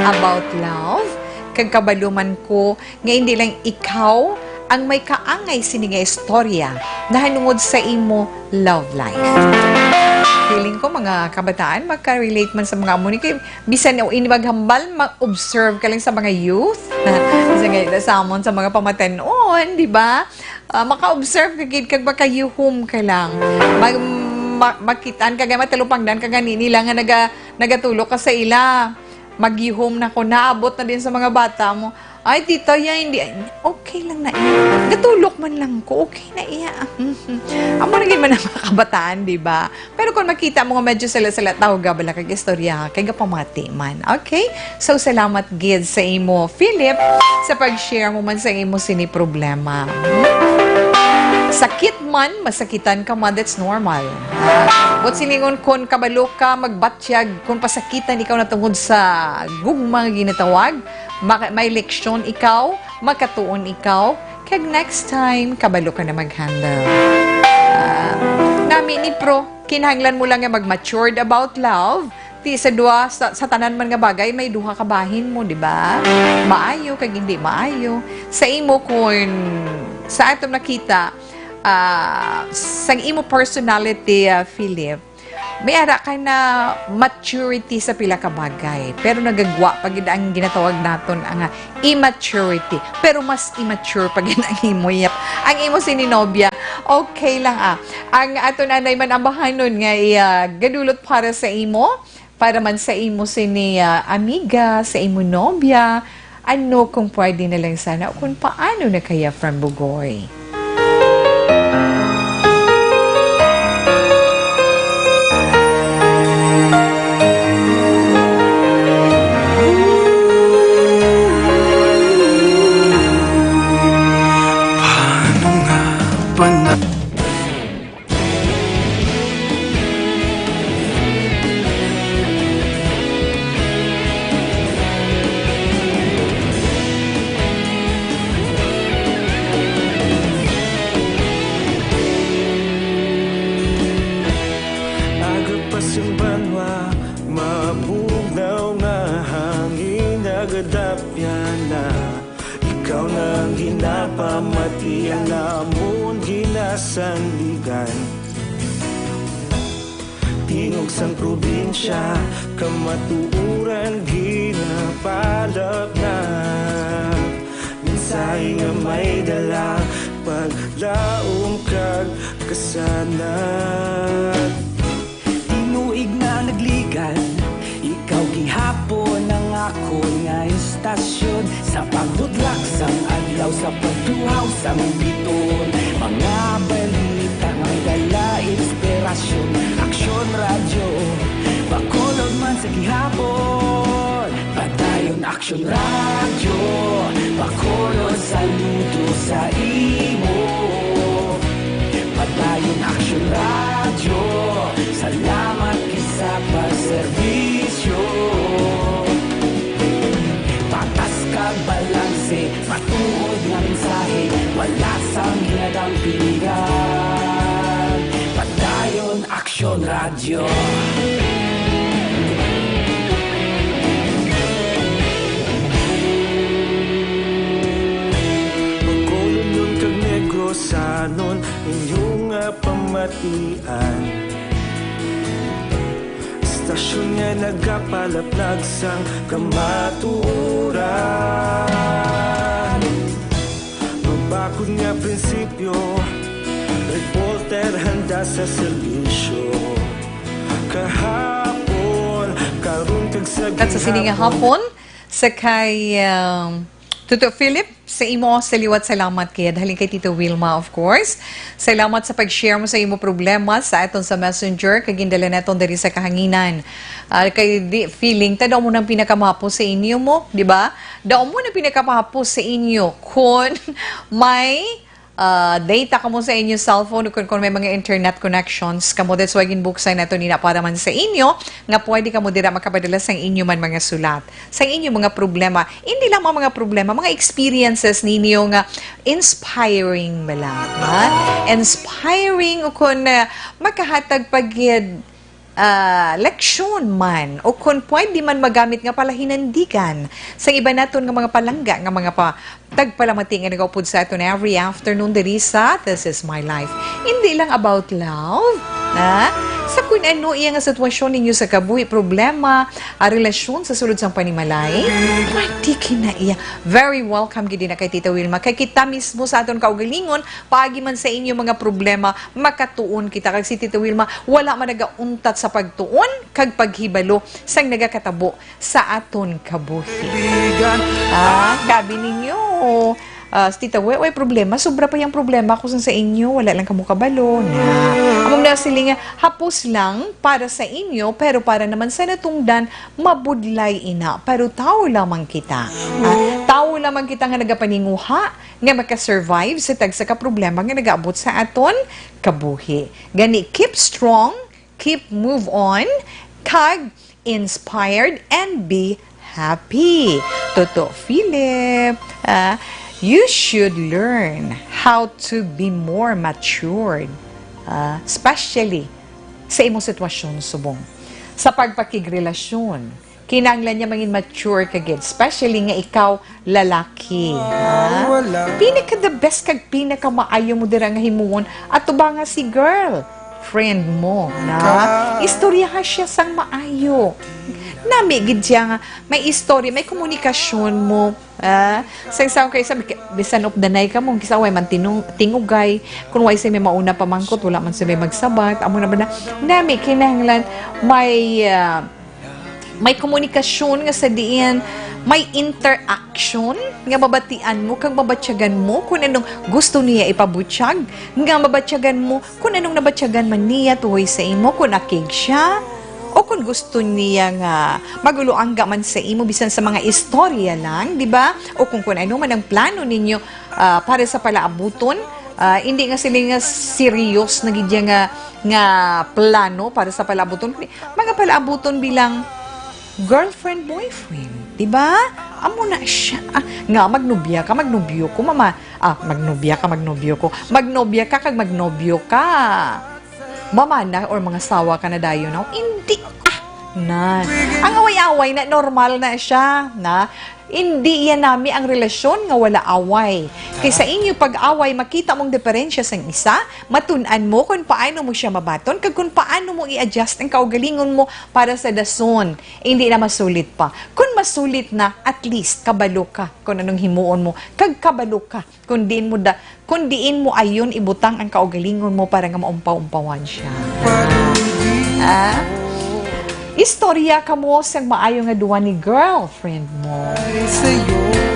about love. Kag kabalo man ko nga hindi lang ikaw ang may kaangay sini nga istorya nahanungod sa imo love life. Feeling ko, mga kabataan, makarelate man sa mga amo ni, kay bisan o ini maghambal, ma-observe ka lang sa mga youth. Bisan nga sa amon, sa mga pamatan-on, di ba? Ah, maka-observe ka gid kag makayuhom ka lang. Mag-, ma-, makitaan ka, gani matalupangdan ka gani nila nga naga-, nagatulok ka sa ila. Magyuhom na ko, naabot na din sa mga bata mo. "Ay, tita, ya, hindi, ay, okay lang na iya. Gatulok man lang ko, okay na iya." Amo na gid man ang mga kabataan, di ba? Pero kung makita mo nga medyo sala-sala, tawga bala kag istorya, kay gapamati man. Okay? So, salamat gid sa imo, Philip, sa pag-share mo man sa imo sini problema. Hmm? Sakit man, masakitan ka man, that's normal. Ah, but siningon, kung kabalo ka magbatyag, kung pasakitan ikaw na tungod sa gugma nga ginatawag, maka-, may leksyon ikaw, makatuon ikaw, kag next time, kabalo ka na mag-handle. Ah, nami ni Pro, kinahanglan mo lang nga mag-matured about love. Ti sa duha, sa, sa tanan man nga bagay, may duha ka bahin mo, di ba? Maayo kag hindi maayo. Sa imo, kun sa aton nakita, ah, sang imo personality, ah, Philip, may ara ka na maturity sa pila ka bagay, pero nagagwa pa gid ang ginatawag naton ang, ah, immaturity. Pero mas immature pa gid ang imo, yep. Ang imo sini nobya, okay lang, ah. Ang aton anay man ambahanon nga iya gadulot para sa imo, para man sa imo sini, ah, amiga, sa imo nobya, ano kung pwede na lang sana o kung paano na kaya from Bugoy? Paano nga ba na- Aga pa sing banwa, mabugnaw nga hangin, nagadapyan na. Ikaw na ang ginapamati, ang amon ginasandigan. Tingog sang probinsya, kamatuoran ginapalapnap. Mensahe nga may dala, paglaom kag kasanag. Tinuig na nagligan, ikaw gihapon ang akon nga istasyon. Sa pagbutlak sang adlaw, sa pagtuhaw sang biton, mga balita may dala inspirasyon. Aksyon Radyo Bacolod man sa gihapon. Padayon Aksyon Radyo Bacolod, saludo sa imo. Padayon Aksyon Radyo, salamat gid sa pagserbisyo. Patas kag balanse, matuod nga mensahe, wala sang ginadampingan. Padayon Aksyon Radyo. Bacolodnon kag Negrosanon, inyo nga pamatian. Istasyon nga nagapalapnag sang kamatuoran. Mabakod nga prinsipyo, reporter handa sa serbisyo. Kahapon, karon, kag sa At sa sini nga gihapon. Hapon, sa kay, um, Tuto Philip, sa imo, sa liwat, salamat kay, halin kay Tito Wilma, of course. Salamat sa pag-share mo sa imo problema sa aton sa Messenger, kag gindala naton diri sa kahanginan. Ah, kay di, feeling ta daw mo nang pinakamapo sa inyo mo, di ba? Daw mo nang pinakamapo sa inyo kung may, ah, data kamo sa inyo cellphone, kung, kung may mga internet connections kamo. That's why ginbuksan nato nina para man sa inyo, nga pwede kamo dira makapadala sa inyo man mga sulat, sa inyo mga problema. Hindi lang mga, mga problema, mga experiences ninyo nga inspiring bala, ha? Inspiring o kung, ah, makahatag pa gid, ah, leksyon man o kung pwede man magamit nga palahinandigan sa iba naton nga mga palangga nga mga pa-, tagpalamati nga nagaupod sa aton every afternoon diri sa This Is My Life. Hindi lang about love, ha? Sa kun ano iya nga sitwasyon ninyo sa kabuhi, problema, ah, relasyon sa sulod sang panimalay, pwede kina iya. Very welcome gid na kay Tita Wilma. Kay kita mismo sa aton kaugalingon, paagi man sa inyo mga problema, makatuon kita. Kag si Tita Wilma, wala man nagauntat sa pagtuon kag paghibalo sang nagakatabo sa aton kabuhi. Ah, gabi ninyo. Ah, si Tita, way, way problema. Sobra pa yang problema ko sa inyo. Wala lang kamo kabalo na. Amo na sila nga, hapos lang para sa inyo, pero para naman sa natungdan, mabudlay ina. Pero tao lamang kita. Ah, tao lamang kita nga nagapaninguha, nga makasurvive sa tagsa ka problema nga nagaabot sa aton kabuhi. Gani, keep strong, keep move on, kag inspired and be happy. Toto Philip, ah, you should learn how to be more matured, ah, especially sa imong sitwasyon subong sa pagpakigrelasyon. Kinahanglan niya mangin mature ka gid, especially nga ikaw lalaki. Ah, ha? Wala. Pina ka the best kag pinakamaayo mo dira nga himuon. Ato ba nga si girl? Friend mo, na? Ka- Istoryaha siya sang maayo. Nami gid siya nga may istorya, may komunikasyon mo. Ah, sa isa kay sabi, bisan updanay ka mo, kisa way man tinung-, tingugay, kung way sa may mauna pamangkot, wala man sa may magsabat, amo na ba na, nami, kinahanglan, may, ah, may komunikasyon nga sa diin, may interaction nga mabatian mo, kag mabatyagan mo kung anong gusto niya ipabutyag, nga mabatyagan mo kung anong nabatyagan man niya tuhoy sa imo, kung akig siya, o kung gusto niya nga maguluangga man sa imo, bisan sa mga istorya lang, di ba? O kung, kung ano man ang plano ninyo, ah, para sa palaabuton, ah, hindi nga sila nga serious na gid nga, nga plano para sa palaabuton. Mga palaabuton bilang girlfriend, boyfriend, di ba? Amo na siya. Ah, nga, magnobya ka, magnobyo ko, mama. Ah, magnobya ka, magnobyo ko. Magnobya ka, kag magnobyo ka. Mama na or mga sawa ka na dayon, no? Hindi, ah, na. Ang away-away na, normal na siya, na. Hindi yan nami ang relasyon nga wala away. Kay sa inyo pag-away, makita mong diferensya sang isa, matun-an mo kung paano mo siya mabaton, kag kung paano mo i-adjust ang kaugalingon mo para sa dason. Hindi na masulit pa. Kung masulit na, at least, kabalo ka kung anong himuon mo, kag kabalo ka kung diin mo da-, kung diin mo ayon ibutang ang kaugalingon mo para nga maumpaw-umpawan siya. Ah? Istorya kamo sang maayo nga duwa ni girlfriend mo.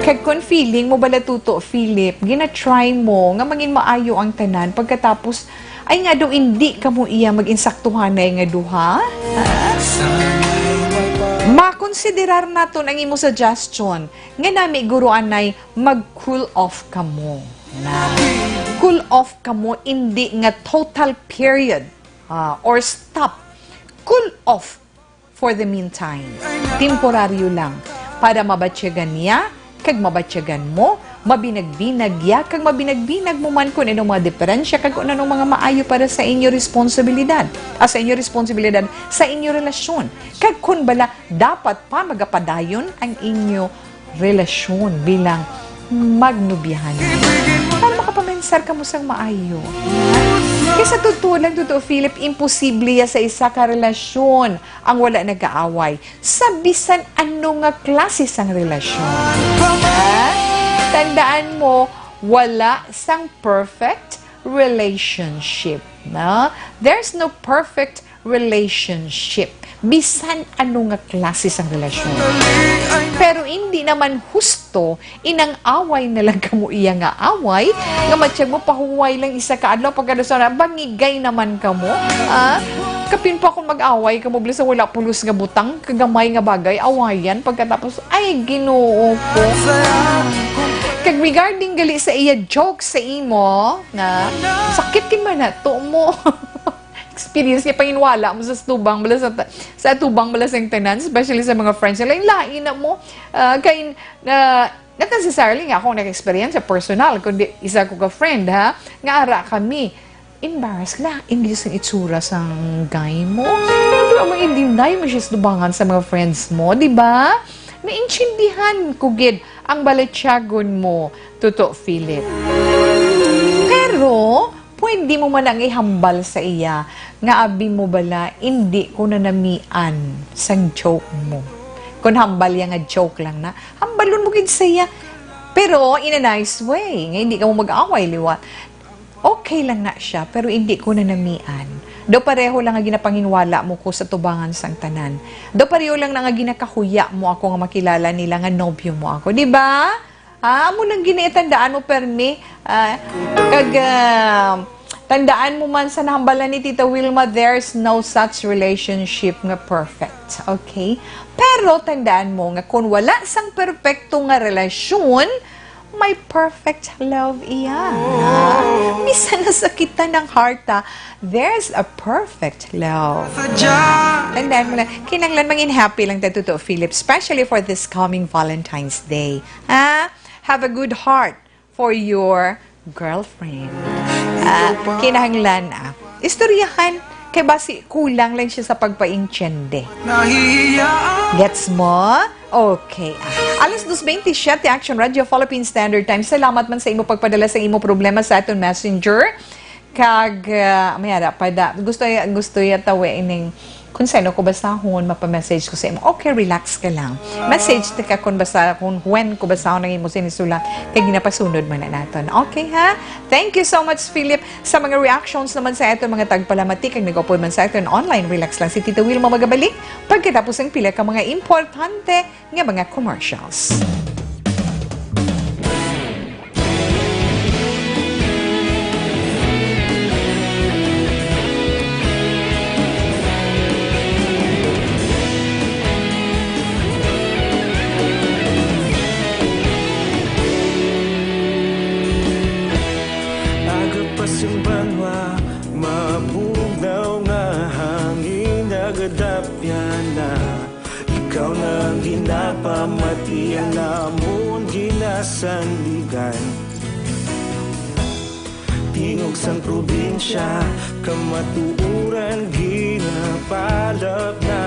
Kag kung feeling mo bala, Tuto Philip, gina-try mo nga mangin maayo ang tanan, pagkatapos, ay nga daw, hindi kamo iya mag-insaktuhanay nga duha? Ah? Makonsiderar naton ang imo suggestion nga nami guro anay mag-cool off kamo. Na, cool off kamo, hindi nga total period, ah, or stop. Cool off for the meantime. Temporaryo lang. Para mabatyagan niya, kag mabatyagan mo, mabinagbinag ya, kag mabinagbinag mo man kung anong mga diferensya, kag kung anong mga maayo para sa inyo responsibilidad, ah, sa inyo responsibilidad, sa inyo relasyon. Kag kung bala, dapat pa magapadayon ang inyo relasyon bilang magnobyahan. Para makapamensar kamo sang maayo. Kay sa totoo lang, Tuto Philip, imposible ya sa isa ka relasyon ang wala nag-aaway sa bisan ano nga klase sang relasyon. Ha? Tandaan mo, wala sang perfect relationship, no? There's no perfect relationship. Bisan ano nga klase sang relasyon. Pero hindi naman husto, inang away na lang kamo iya nga away, nga matyag mo pahuway lang isa ka adlaw, pagkadason na, bangigay naman kamo. Ah? Kapin pa kung mag-away kamo, bala sa wala pulos nga butang, kagamay nga bagay, awayan, pagkatapos, ay, Ginoo ko. Kag regarding gali sa iya joke sa imo, na sakit gid man na to mo. Experience niya, panginwala mo sa tubang bala sa ta-, sa tubang bala sa tanan, especially sa mga friends. Lain-lain na mo, ah, kay, na, not necessarily nga ako nag-experience sa personal, kundi isa ko ka friend, ha, nga ara kami, embarrassed, lain gid sang itsura sang guy mo. Pero mo i-deny mo siya sa tubangan sa mga friends mo, di ba? Naintindihan ko gid ang balatyagon mo, Tuto Philip. Pero, Hindi mo man ang ihambal sa iya nga abi mo bala, indi ko nanamian sang joke mo. Kung hambal iya nga joke lang na, hambalon mo gid sa iya. Pero in a nice way, nga hindi ka mo mag-away liwat. Okay lang na siya, pero hindi ko nanamian. Daw pareho lang nga ginapanginwala mo ko sa tubangan sang tanan. Daw pareho lang na nga ginakahuya mo ako nga makilala nila nga nobyo mo ako, di ba? Ah, amo nang giniitandaan mo, permi. Ah, kag, ah, tandaan mo man sa nahambalan ni Tita Wilma, there's no such relationship nga perfect. Okay? Pero tandaan mo nga kung wala sang perpekto nga relasyon, may perfect love iya. Ah, bisan nasakitan ng heart, ah, there's a perfect love. Tandaan mo lang, kinahanglan mangin happy lang tayo, Tito Philip, especially for this coming Valentine's Day. Ah, have a good heart for your girlfriend. Ah, kinahanglan, ah, istoryahan, kay basi kulang lang siya sa pagpaintiende. Gets mo? Okay. Ah, alas dos veintisiete, Action Radio Philippine Standard Time. Salamat man sa imo pagpadala sa imo problema sa aton messenger. Kag, ah, may ara pa da. Gusto ya, gusto ya tawi ining kung sino ko basahon, mapa-message ko sa imo. Okay, relax ka lang. Message ta ka kung basa, kung when ko basahon ang imo sinisulat. Kay ginapasunod man na naton. Okay, ha? Thank you so much, Philip, sa mga reactions naman sa aton mga tagpalamati kag nag-upod man sa aton online. Relax lang si Tita Wilma magabalik pagkatapos ang pila ka mga importante nga mga commercials. Aga pa sing banwa, mabugnaw nga hangin, nagadapyan na. Ikaw na ang ginapamati, ang amon ginasandigan. Tingog sang probinsya, kamatuoran ginapalap na.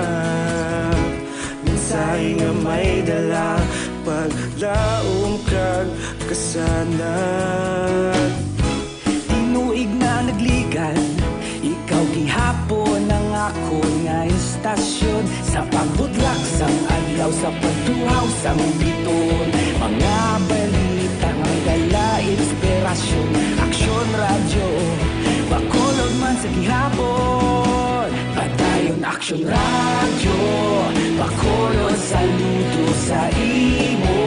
Mensahe nga may dala, paglaom kag kasanag. Tinuig na nagligan, ikaw gihapon ang akon nga istasyon. Sa pagbudlak sang adlaw, sa pagtuhaw sang biton, mga balita nga may dala inspirasyon. Aksyon Radyo, Bacolod man sa gihapon. Padayon Aksyon Radyo, Bacolod, saludo sa imo.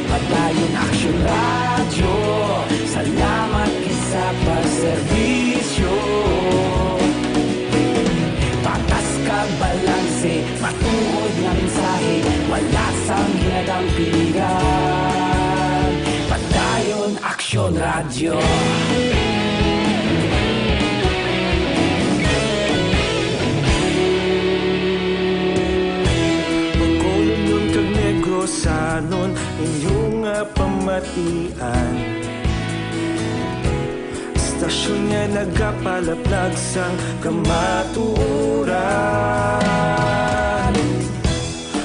Padayon Aksyon Radyo, salamat gid sa pagserbisyo. Patas kag balanse, matuod nga mensahe, wala sang ginadampingan. Padayon Aksyon Radyo. Bacolodnon kag Negrosanon, inyo nga pamatian. Istasyon nga nagapalaplag sang kamatuoran.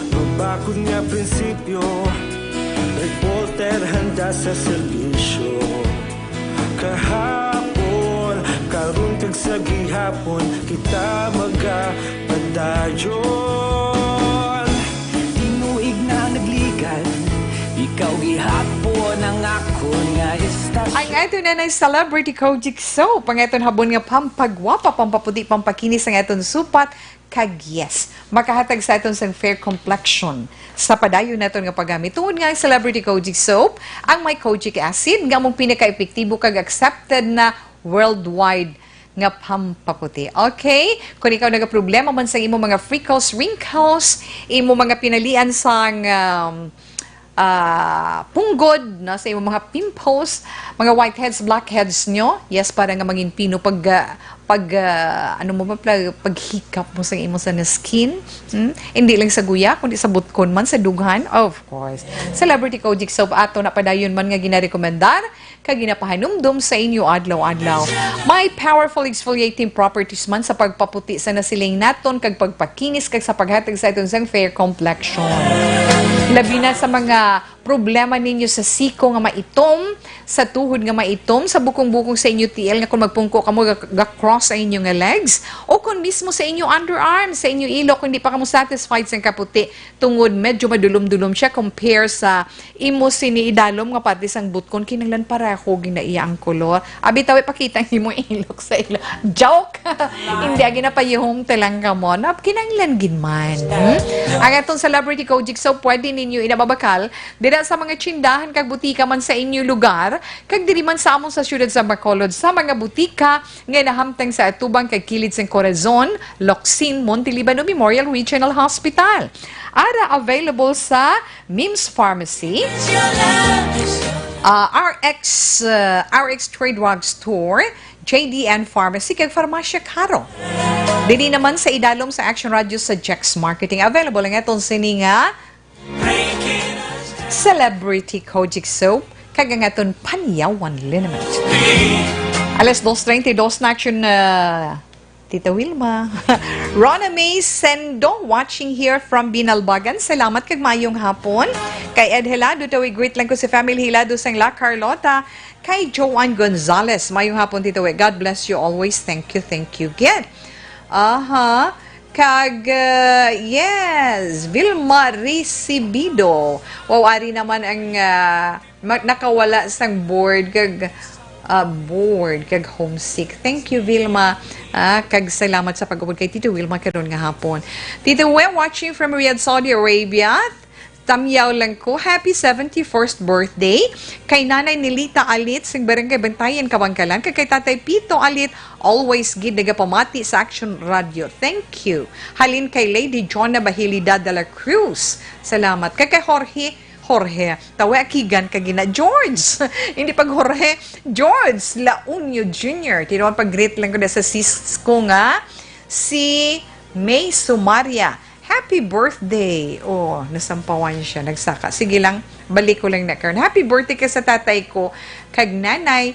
Mabakod nga prinsipyo, reporter handa sa serbisyo. Kahapon, karon kag sa gihapon, kita magapadayon. Tinuig na nagligan, ikaw gihapon ang akon nga istasyon. Ang ato na ng Celebrity Kojic Soap, ang aton habon nga pampagwapa, pampaputi, pampakinis ang aton supat. Kag yes, makahatag sa aton sang fair complexion sa padayon naton nga paggamit. Tungod nga ang Celebrity Kojic Soap ang may kojic acid nga among pinaka-epektibo kag accepted na worldwide nga pampaputi. Okay? Kung ikaw nagaproblema man sa imo mga freckles, wrinkles, imo mga pinalian sang, um, ah, punggod, no, sa imong mga pimples, mga whiteheads, blackheads nyo. Yes, para nga mangin pino pag, ah, pag, ah, ano mo ba, pag, paghikap mo sa imo sa skin. Hmm? Hindi lang sa guya, kundi sa butkon man, sa dughan. Of course. Celebrity Kojic Soap ato na padayon man nga ginarekomendar kag ginapahanumdom sa inyo adlaw-adlaw. May powerful exfoliating properties man sa pagpaputi sa nasiling naton kag pagpakinis kag sa paghatag sa aton sang fair complexion. Labi na sa mga problema ninyo sa siko nga maitom, sa tuhod nga maitom, sa bukong-bukong sa inyo tiil nga kung magpungko kamo ga-, ga-cross ang inyo nga legs, o kung mismo sa inyo underarm, sa inyo ilok, kung di pa kamo satisfied sa kaputi, tungod medyo madulom-dulom siya compare sa imo sini idalom nga parte sang butkon, kinahanglan pareho gid na iya ang kolor. Abi taw, ipakita nimo ilok sa ila. Joke! Hindi, agi na payuhong talang kamo. Na, kinahanglan gid man. Hmm? Ang atong celebrity Kojic, so pwede ninyo inababakal dira sa mga tsindahan kag butika man sa inyo lugar, kag diri man sa amon sa siyudad sa Bacolod, sa mga butika nga nahamtang sa atubang kag kilid sang Corazon, Locsin, Monteliban, ug Memorial Regional Hospital. Ara available sa Mims Pharmacy, ah, R X, ah, R X Trade Drug Store, J D N Pharmacy, kag Farmacia Caro. Diri naman sa idalom sa Action Radio sa Jex Marketing. Available ang aton sini nga Celebrity Kojic Soap, kag ang aton Panyawan Liniment. Alas dos treinta y dos na, Action, ah, Tita Wilma. Rona May Sendo, watching here from Binalbagan. Salamat kag mayong hapon. Kay Ed Hilado, tawi, greet lang ko si family Hilado sang La Carlota. Kay Joan Gonzalez, mayong hapon, Tita We. God bless you always. Thank you, thank you gid. Aha. Kag, uh, yes, Vilma Recibido. Wow, ari naman ang, uh, ma-, nakawala sang bored kag, uh, bored kag homesick. Thank you, Vilma. Ah, kag salamat sa pag-upod kay Tito Wilma karon nga hapon. Tito We, watching from Riyadh, Saudi Arabia. Tamyaw lang ko, happy seventy-first birthday kay Nanay Nelita Alit sing Barangay Bantayan, Kabangkalan, kag kay Tatay Pito Alit, always gid nagapamati sa Action Radio. Thank you. Halin kay Lady Jonna Bahilida de la Cruz. Salamat. Kag kay Jorge, Jorge, tawa akigan ka gina, George. Hindi pag Jorge, George Launyo Junior. Tinuod pag-greet lang ko na sa sis ko nga si May Sumaria. Happy birthday! Oh, nasampawan siya, nagsaka. Sige lang, balik ko lang na karon. Happy birthday ka sa tatay ko, kag nanay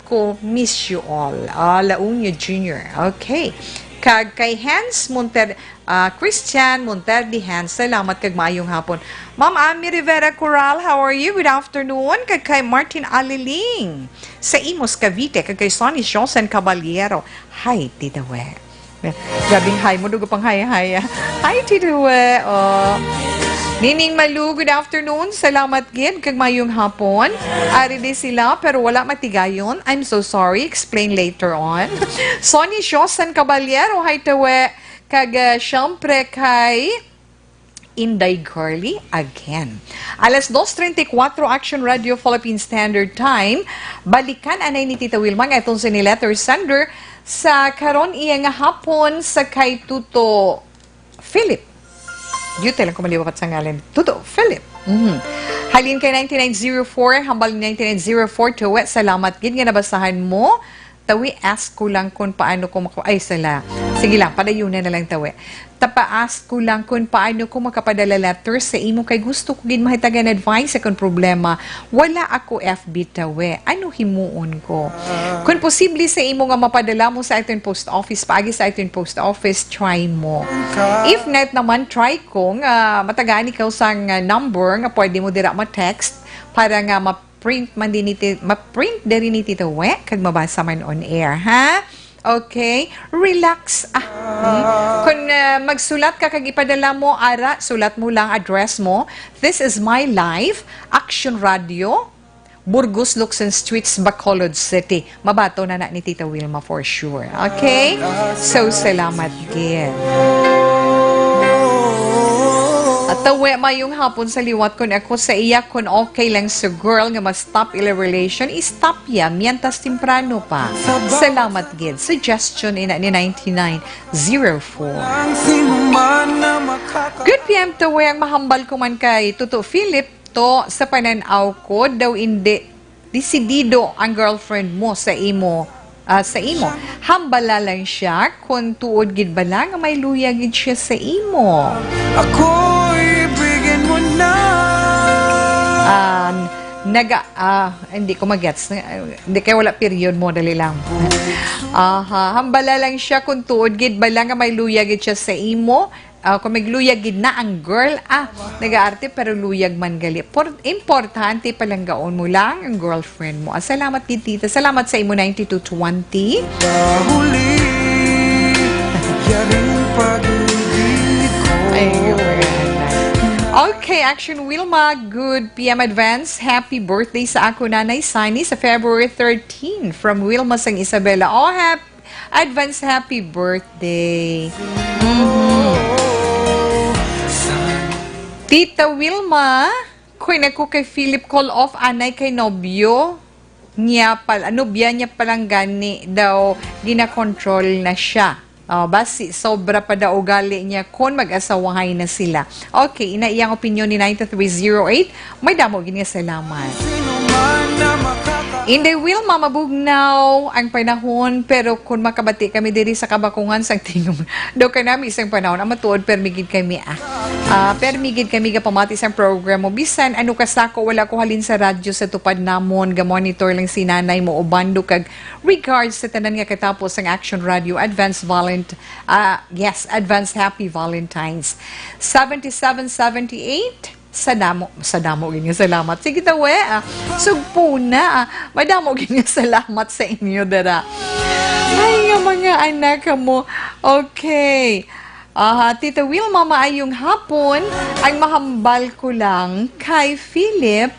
ko, miss you all. Ah, Launyo Junior. Okay. Kag kay Hans Monter, ah, Christian Monterdi Hans, salamat kag maayong hapon. Ma'am Ami Rivera Coral, how are you? Good afternoon. Kag kay Martin Aliling sa Imus, Cavite. Kag kay Sonny Josen Caballero. Hi, Tita We. Grabing hi mo, dugo pang hi-hi. Hi, Tito We. Oh. Nining Malu, good afternoon. Salamat gid kag mayong hapon. Ari di sila, pero wala matigayon. I'm so sorry. Explain later on. Sonny Josan Caballero, hi, Tawe. Kag, ah, syempre kay Inday Girly again. Alas dos treinta y cuatro, Action Radio Philippine Standard Time. Balikan anay ni Tita Wilma nga atong sini letter sender sa karon iya nga hapon sa kay Tuto Philip. Beauty lang ko maliwapat sa ngalan. Tuto Philip. Mhm. Halin kay ninety-nine zero four, hambal ninety-nine zero four, Tuwe, salamat gid nga nabasahan mo. Tawi, ask ko lang kung paano ko maka-, ay, sala. Sige lang, padayunan na lang, Tawi. Tapa-ask ko lang kung paano ko makapadala letter sa imo kay gusto ko gid mahitagan advice sa akong problema. Wala ako F B, Tawi. Ano himuon ko? Kung posible sa imo nga mapadala mo sa aton post office, paagi sa aton post office, try mo. If not naman, try ko nga matagaan ikaw sang, ah, number nga pwede mo dira ma-text para nga ma- print man din ni ti-, ma-print diri ni Tito We, kag mabasa man on air, ha? Okay? Relax. Ah, hmm? Kung, ah, magsulat ka kag ipadala mo, ara, sulat mo lang address mo. This is my life, Action Radio, Burgos, Lukson Streets, Bacolod City. Mabato na na ni Tita Wilma for sure. Okay? So, salamat gid. At Tawe, mayong hapon sa liwat kun ako sa iya, kun okay lang sa girl nga ma-stop ila relation, i-stop ya mientras temprano pa. Salamat gid. Suggestion ina ni ninety-nine zero four. Good P M, Tawe, ang mahambal ko man kay Tuto Philip, to, sa panan-aw ko, daw indi desidido ang girlfriend mo sa imo, ah, sa imo. Hambala lang siya kung tuod gid bala nga may luya gid siya sa imo. Ako'y bigyan mo na. Ah, naga-, ah, hindi ko magets. Hindi kay wala period mo, dali lang. Aha, hambala lang siya kung tuod gid bala nga may luya gid siya sa imo. Ah, kung may luyag gid na ang girl, ah, nag-aarte pero luyag man gali. Por-, importante, palanggaon mo lang ang girlfriend mo. Ah, salamat gid, tita. Salamat sa imo ninety-two twenty. Pahuli, yaring pag-ibig ko. Ay, okay. Okay, Action Wilma, good P M advance. Happy birthday sa ako, Nanay Sunny, sa February thirteen. From Wilma sang Isabela. Oh, hap-, advance happy birthday. Mhm. Tita Wilma, kuy na ko kay Philip call off anay kay nobyo niya pal-, nobya niya palang gani daw ginakontrol na siya. Oh, basi sobra pa daw ugali niya kon mag-asawahay na sila. Okay, ina iyang opinyon ni nine three zero eight. May damo gid nga salamat. Inday Wilma, mabugnaw ang panahon, pero kung makabati kami diri sa kabakungan sang tingog, daw kanami isang panahon, ang matuod, permi gid kami, ah. Ah, permi gid kami gapamati sang program mo. Bisan ano ka sako, wala ko halin sa radyo sa tupad namon, ga-monitor lang si nanay mo, ubando kag regards sa tanan nga katapo sang Action Radio. Advance Valent-, ah, yes, advance Happy Valentine's. Seventy-seven seventy-eight, sa damo, sa damo gid nga salamat. Sige, tawe, ah, sugpo na, ah. Madamo gid nga salamat sa inyo, dara. Ay, nga mga anak mo. Okay. Aha, Tita Wilma, maayong hapon. Ang mahambal ko lang kay Philip,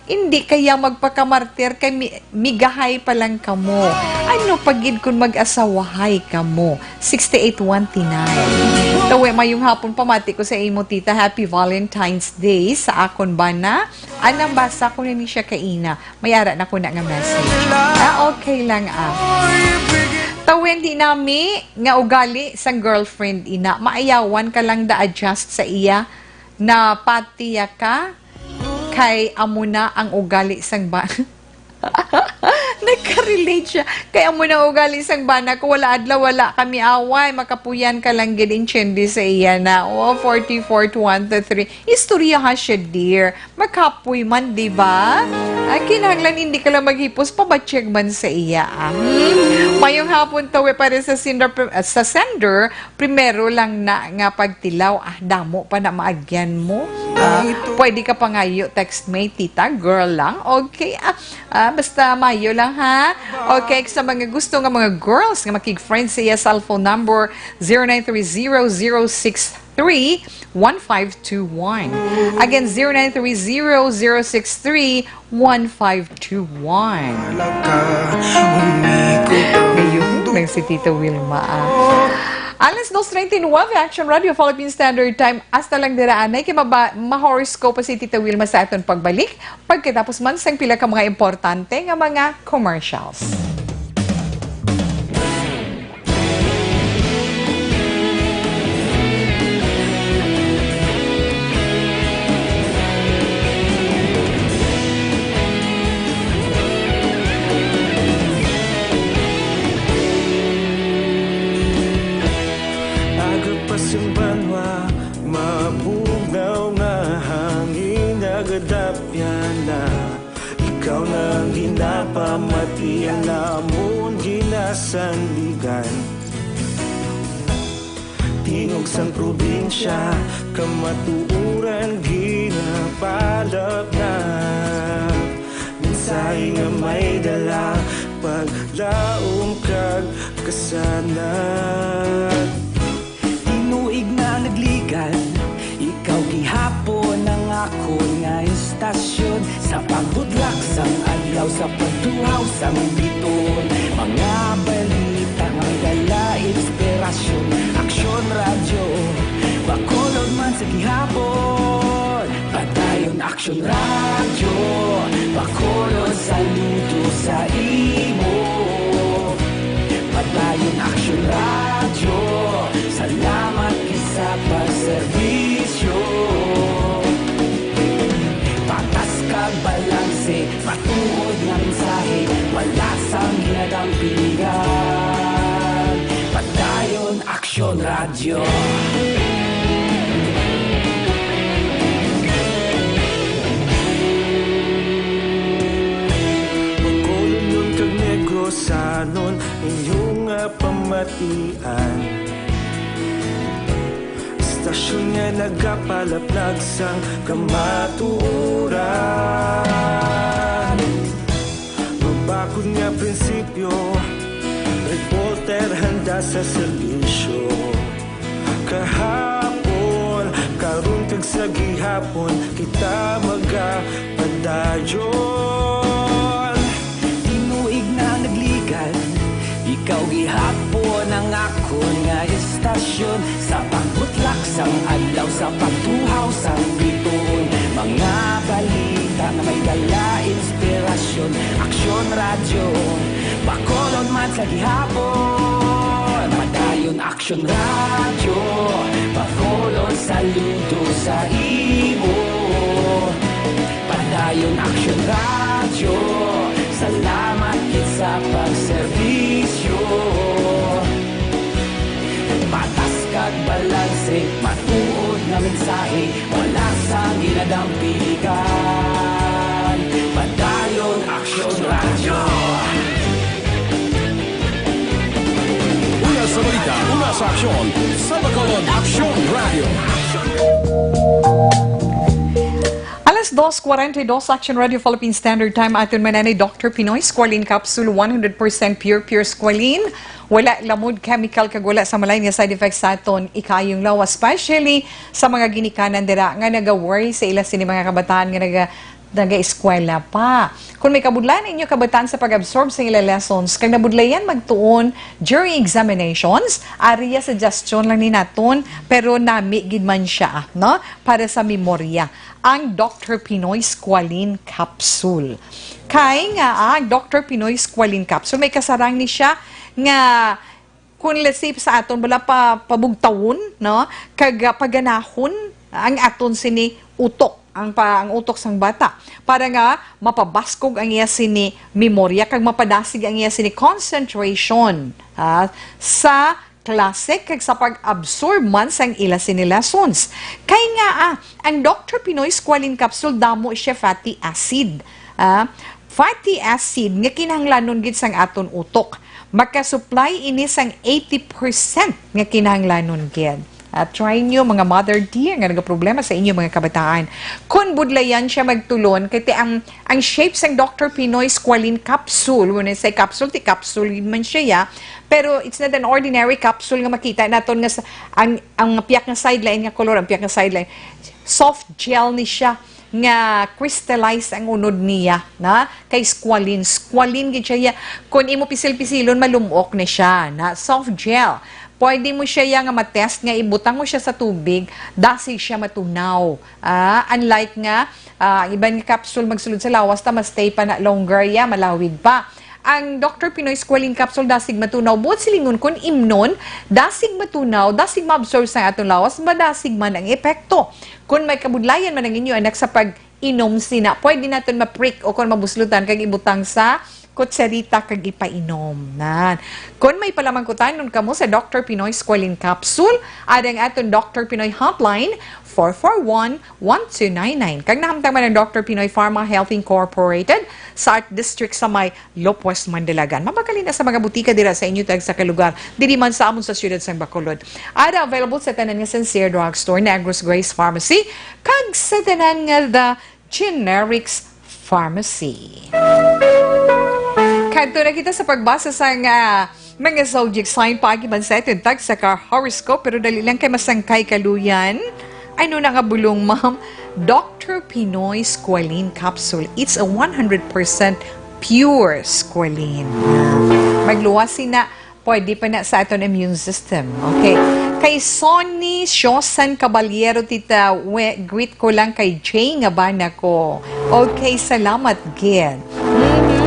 hindi kaya magpakamartir kay mi-, migahay pa lang kamo. Ano pa gid kung mag-asawahay kamo? Sixty-eight twenty-nine. Tawe, mayong hapon, pamati ko sa imo, tita. Happy Valentine's Day sa akon bana. Anang basa ko na ni siya kaina. May ara na ko na nga message. Ah, okay lang, ah. Tawen, di nami nga ugali sang girlfriend, ina. Maayawan ka lang da adjust sa iya. Na patiya ka kay amo na ang ugali sang ba-, nagka-relate siya. Kay amo na ang ugali sang bana ko, wala adlaw, wala kami away. Makapuyan ka lang gid, intindi sa iya na. Oh, forty-four twenty-three. Istorya ha siya, dear. Makapoy man, di ba? Ay, kinahanglan hindi ka lang maghipos, pabatyag man sa iya, ah. Hmm? Mayong hapon, tawe, para sa sender, ah, sa sender, primero lang na nga pagtilaw, ah, damo pa na maagyan mo. Ah, pwede ka pa ngayo, text me, tita, girl lang. Okay, ah, ah, basta mayo lang, ha? Okay, sa mga gusto nga mga girls nga makig-friend sa iya, cellphone number, zero nine three zero zero six three one five two one. Again, zero nine three zero zero six three one five two one. Ngayon lang si Tita Wilma, ah. Alas dos treinta y nueve, Action Radio Philippine Standard Time. Hasta lang dira, anay, kay maba-, ma-horoscope pa si Tita Wilma sa aton pagbalik. Pagkatapos man sang pila ka mga importante nga mga commercials. Aga pa sang banwa, mabugnaw nga hangin nagadapyan na. Ikaw na ang ginapamati, ang amon ginasandigan. Tingog sang probinsya, kamatuoran ginapalapnap. Mensahe nga may dala, paglaom kag kasanag. Tinuig na nagligad, ikaw gihapon ang akon nga istasyon. Sa pagbudlak sang adlaw, sa pagtuhaw sang biton, mga balita nga dala inspirasyon. Aksyon Radyo, Bacolod man sa gihapon. Padayon Aksyon Radyo, Bacolod, saludo sa imo. Padayon Aksyon Radyo, salamat gid sa pagserbisyo. Patas kag balanse, matuod nga mensahe, wala sang ginadampingan. Padayon Aksyon Radyo. Bacolodnon kag Negrosanon, inyo nga pamatian. Hasta Pasyon nga nagapalaplag sang kamatuoran. Mabakod nga prinsipyo, reporter handa sa serbisyo. Kahapon, karon kag sa gihapon, kita magapadayon. Tinuig na nagligad, ikaw gihapon ang akon nga estasyon. Sa pagbutlak sang adlaw, sa pagtuhaw sang bituon, mga balita nga may dala inspirasyon. Aksyon Radyo, Bacolod man sa gihapon. Padayon Aksyon Radyo, Bacolod, saludo sa imo. Padayon Aksyon Radyo, salamat gid sa pagserbisyo. Patas kag balanse, matuod nga mensahe, wala sang ginadampigan. Padayon Aksyon Radyo. Una sa balita, una sa aksyon, sa Bacolod Aksyon Radyo. Alas dos cuarenta y dos, Action Radio Philippine Standard Time. Aton man anay Doctor Pinoy Squalene Capsule, one hundred percent pure, pure squalene. Wala lamod chemical kag wala sa malain nga side effects sa aton ikaayong lawas. Especially sa mga ginikanan dira nga naga-worry sa ila sini mga kabataan nga naga, naga-eskwela pa. Kung may kabudlayan inyo kabataan sa pag-absorb sa ila lessons, kag nabudlayan magtuon during examinations, ari ya suggestion lang ni naton, pero nami gid man siya, no? Para sa memorya, ang Doctor Pinoy Squalene Capsule. Kay nga ang Doctor Pinoy Squalene Capsule, may kasarang ni siya nga kung let's say sa aton bala pa pabugtawon, no? Kag ah, paganahon ang aton sini utok, ang pa, ang utok sang bata, para nga mapabaskog ang iya sini memorya kag mapadasig ang iya sini concentration, ah, sa klase kag sa pag-absorb man sang ila sini lessons. Kay nga ah, ang Doctor Pinoy Squalene Capsule damo siya fatty acid. Ah, fatty acid nga kinahanglanon gid sang aton utok. Makasupply ini sang eighty percent nga kinahanglanon gid. Ah, try nyo, mga mother dear, nga nagaproblema sa inyo mga kabataan. Kung budlayan siya magtulon, kay ti ang, ang shape sang Doctor Pinoy Squalene Capsule, when I say capsule, ti capsule gid man siya, ya. Pero it's not an ordinary capsule nga makita naton nga sa, ang, ang piyak nga sideline nga color, ang piyak nga sideline, soft gel ni siya nga crystallize ang unod niya, na kay squalene. Squalene gid siya, ya. Kung imo pisil-pisilon, malumok ni siya, na soft gel. Pwede mo siya, ya, nga matest nga ibutang mo siya sa tubig, dasig siya matunaw. Ah, unlike nga ah, ang iban nga capsule magsulod sa lawas, ta ma-stay pa na longer, ya, malawig pa. Ang Doctor Pinoy Squalene Capsule dasig matunaw, buot silingon, kun imnon, dasig matunaw, dasig ma-absorb sa aton lawas, madasig man ang epekto. Kun may kabudlayan man ang inyo anak sa pag-inom sina, pwede naton ma-prick o kun mabuslutan kag ibutang sa kutsarita kag ipainom. Nan. Kun may palamangkutanon kamo sa Doctor Pinoy Squalene Capsule, ari ang aton Doctor Pinoy Hotline, four four one, one two nine nine. Kag nahamtang man ang Doctor Pinoy Pharma Health Incorporated sa Art District sa may Lopez, Mandalagan. Mabakalin na sa mga butika dira sa inyo tag sa kalugar, diri man sa amon sa siyudad sang Bacolod. Ada available sa tanan nga Sincere Drugstore, Negros Grace Pharmacy, kag sa tanan nga The Generics Pharmacy. Kadto na kita sa pagbasa sang mga zodiac sign paagi man sa aton tag sa ka horoscope, pero dali lang kay masangkay kaluyan. Ano na nga bulong, ma'am? Doctor Pinoy Squalene Capsule. It's a one hundred percent pure squalene. Magluwas sina, pwede pa na sa aton immune system. Okay. Kay Sonny Shosan Caballero, Tita We, greet ko lang kay Jay nga bana ko. Okay, salamat gid. Mhm.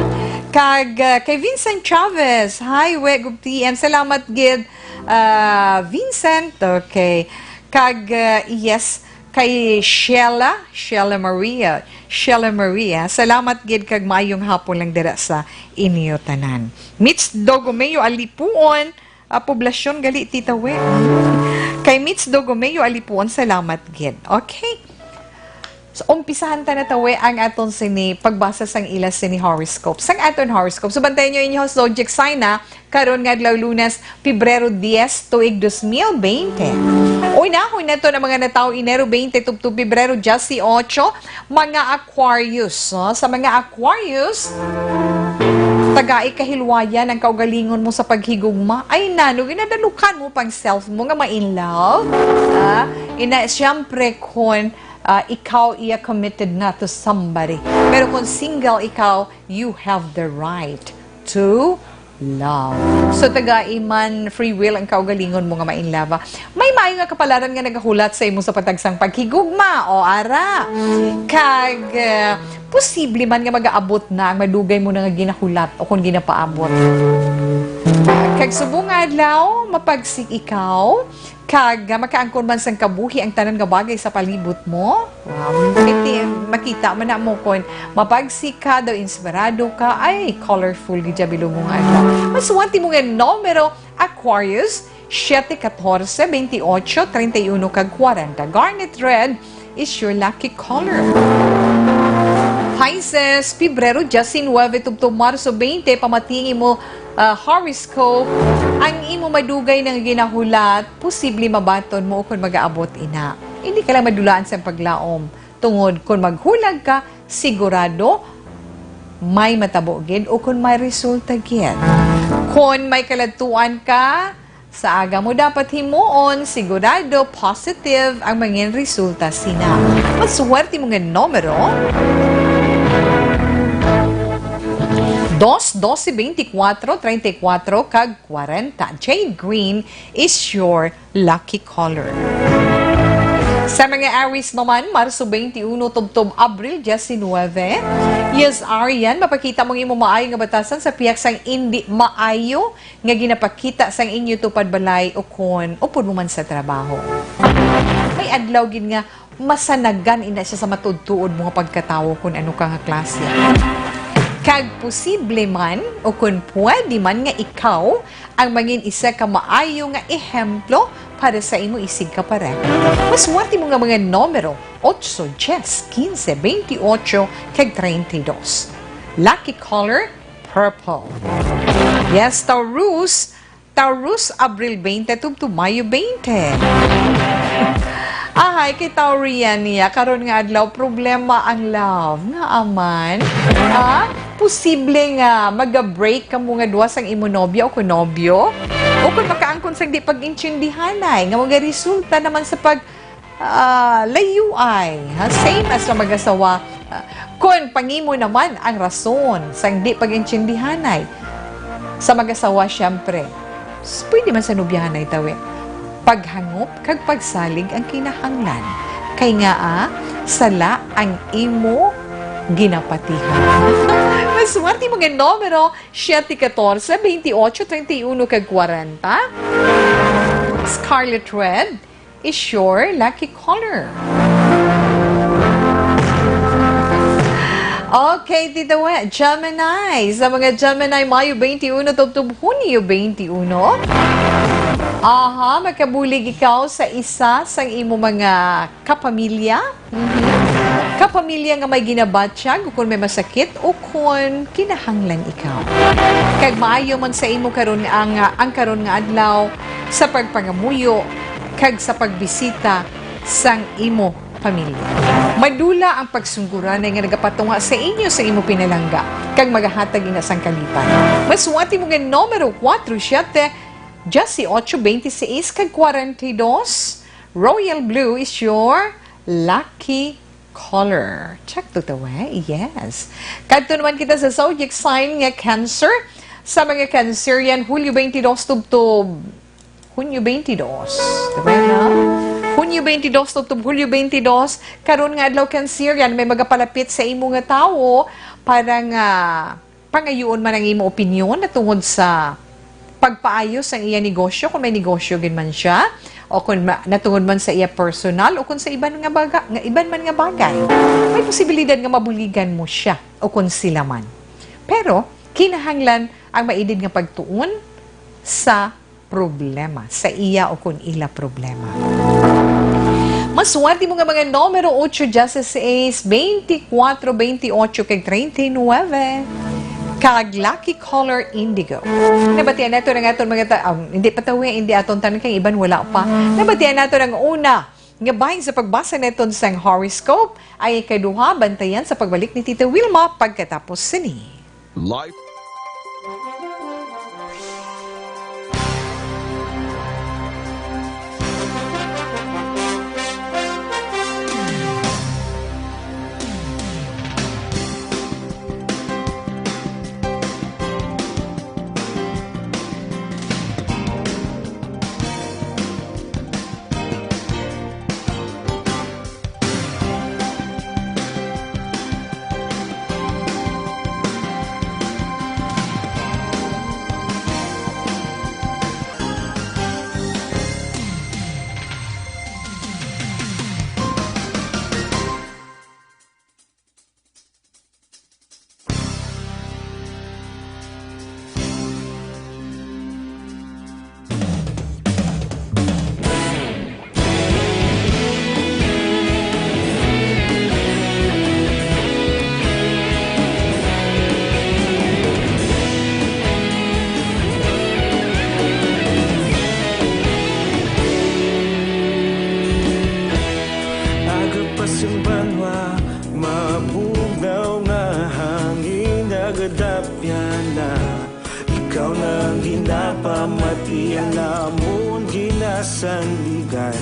Kag, ah, kay Vincent Chavez, hi, We, good P M. Salamat gid, ah, Vincent. Okay. Kag, ah, yes, kay Sheila, Sheila Maria, Sheila Maria, salamat gid kag maayong hapon lang dira sa inyo tanan. Mitch Dogomeo Alipuon, ah, poblasyon gali, Tita We. Kay Mitch Dogomeo Alipuon, salamat gid. Okay. So, umpisahan ta na tawi ang aton sini pagbasa sang ila sini horoscope. Sang aton horoscope. So, bantayan nyo inyo zodiac sign na karon nga adlaw Lunes, Pebrero diyes, tuig dos mil bente. Unahon nato ang mga natawo Enero bente tubtob Pebrero diyesotso, mga Aquarius. No? Sa mga Aquarius, tagai kahilwayan ang kaugalingon mo sa paghigugma. Ay nano, ginadalukan mo pang self mo nga ma-in love. Ah, ina, siyempre, kon ah, ikaw iya committed na to somebody. Pero kung single ikaw, you have the right to love. So, tagai man free will ang kaugalingon mo nga ma-in love. May maayo nga kapalaran nga nagahulat sa imo sa patagsang paghigugma, o ara. Kag, ah, posible man nga magaabot na ang madugay mo na nga ginahulat o kung ginapaabot. Kag subong nga adlaw, mapagsik ikaw, kag, ah, makaangkon man sang kabuhi ang tanan nga bagay sa palibot mo. Wow. Kay ti-, makita man na mo kon mapagsik ka daw, inspirado ka, ay, colorful gid siya bilog mo nga adlaw. Maswerte mo nga numero, Aquarius, siyete, katorse, bentiocho, treinta y uno, kag kwarenta. Garnet red is your lucky color. Pisces, Pebrero diyesinuwebe tubtob Marso bente, pamatingi mo, ah, horoscope, ang imo madugay nga ginahulat, posible mabaton mo ukon magaabot ina. Hindi ka lang madulaan sa paglaom, tungod kon maghulag ka, sigurado may matabo gid ukon may resulta gid. Kon may kaladtuan ka, sa aga mo dapat himuon, sigurado positive ang mangin resulta sina. Maswerte mo nga numero, dos, dose, bentikuwatro, treinta y kuwatro, kag kwarenta. Jade green is your lucky color. Sa mga Aries naman, Marso bentikuno tubtob Abril diyesinuwebe. Yes, Arian, mapakita mo ang imong maayo nga batasan sa pihak sang indi maayo nga ginapakita sang inyo tupad balay ukon upod mo man sa trabaho. May adlaw gid nga masanagan ina siya sa matuod-tuod mo nga pagkatawo kun ano ka nga klase. Kag posible man o kun pwede man nga ikaw ang mangin isa ka maayo nga ehemplo para sa imo isig ka pareha. Maswerte mo nga mga numero, otso, diyes, kinse, bentiocho, kag treinta y dos. Lucky color, purple. Yes, Taurus, Taurus, Abril bente tubtob Mayo bente. Ahay, kay Taurian niya, karon nga adlaw, problema ang love. Nga aman, ha? Posible nga maga-break kamo nga duha sang imo nobya o kun nobyo? O kun makaangkon sang di pag-intindihanay, nga magaresulta naman sa pag, ah, layuay, ha? Same as sa mag-asawa. Ah, kun pangimo naman ang rason sang di pag-intindihanay sa mag-asawa, siyempre, s-, pwede man sa nobyahanay tawi. Paghangop kag pagsalig ang kinahanglan. Kay nga, ah, sala ang imo ginapatihan. Maswerte mo nga numero, siyete, katorse, bentiocho, treinta y uno, kag kwarenta. Scarlet red is your lucky color. Okay, Tita Wet, Gemini. Sa mga Gemini, Mayo bentikuno tubtob Hunyo bentikuno. Aha, makabulig ikaw sa isa sang imo mga kapamilya. Mhm. Kapamilya nga may ginabatyag, o kon may masakit, o kon kinahanglan ikaw. Kag maayo man sa imo karon ang, ang karon nga adlaw sa pagpangamuyo kag sa pagbisita sang imo pamilya. Madula ang pagsungguranay nga nagapatunga sa inyo sa imo pinalangga, kag magahatag ina sang kalipay. Maswerte mo nga numero, kuwatro, siyete, diyesyocho, bentiseis, kag kwarenta y dos. Royal blue is your lucky color. Check to the way. Yes. Kadto naman kita sa zodiac sign nga Cancer. Sa mga Cancerian, Hulyo twenty-two tubtob Hunyo twenty-two. Diba na? Hunyo twenty-two tubtob Hulyo twenty-two. Karon nga adlaw, Cancerian, may magapalapit sa imo nga tawo para nga pangayuon man ang imo opinyon natungod sa pagpaayo sang iya negosyo, kung may negosyo gid man siya, o kung ma-, natungod man sa iya personal, o kung sa iban nga baga-, nga iban man nga bagay. May posibilidad nga mabuligan mo siya o kung sila man. Pero, kinahanglan ang maidid nga pagtuon sa problema, sa iya o kung ila problema. Swerte mo nga mga numero ocho, dieciséis, veinticuatro, veintiocho, kag treinta y nueve. Kag lucky color indigo. Nabatian nato ang aton mga ta-, um, hindi pa tawi, hindi aton tanan kay iban wala pa. Nabatian nato ang una nga bahin sa pagbasa naton sang horoscope, ay ikaduha, bantayan sa pagbalik ni Tita Wilma pagkatapos sini. Life. Aga pa sing banwa, mabugnaw nga hangin, nagadapyan na. Ikaw na ang ginapamati, ang amon ginasandigan.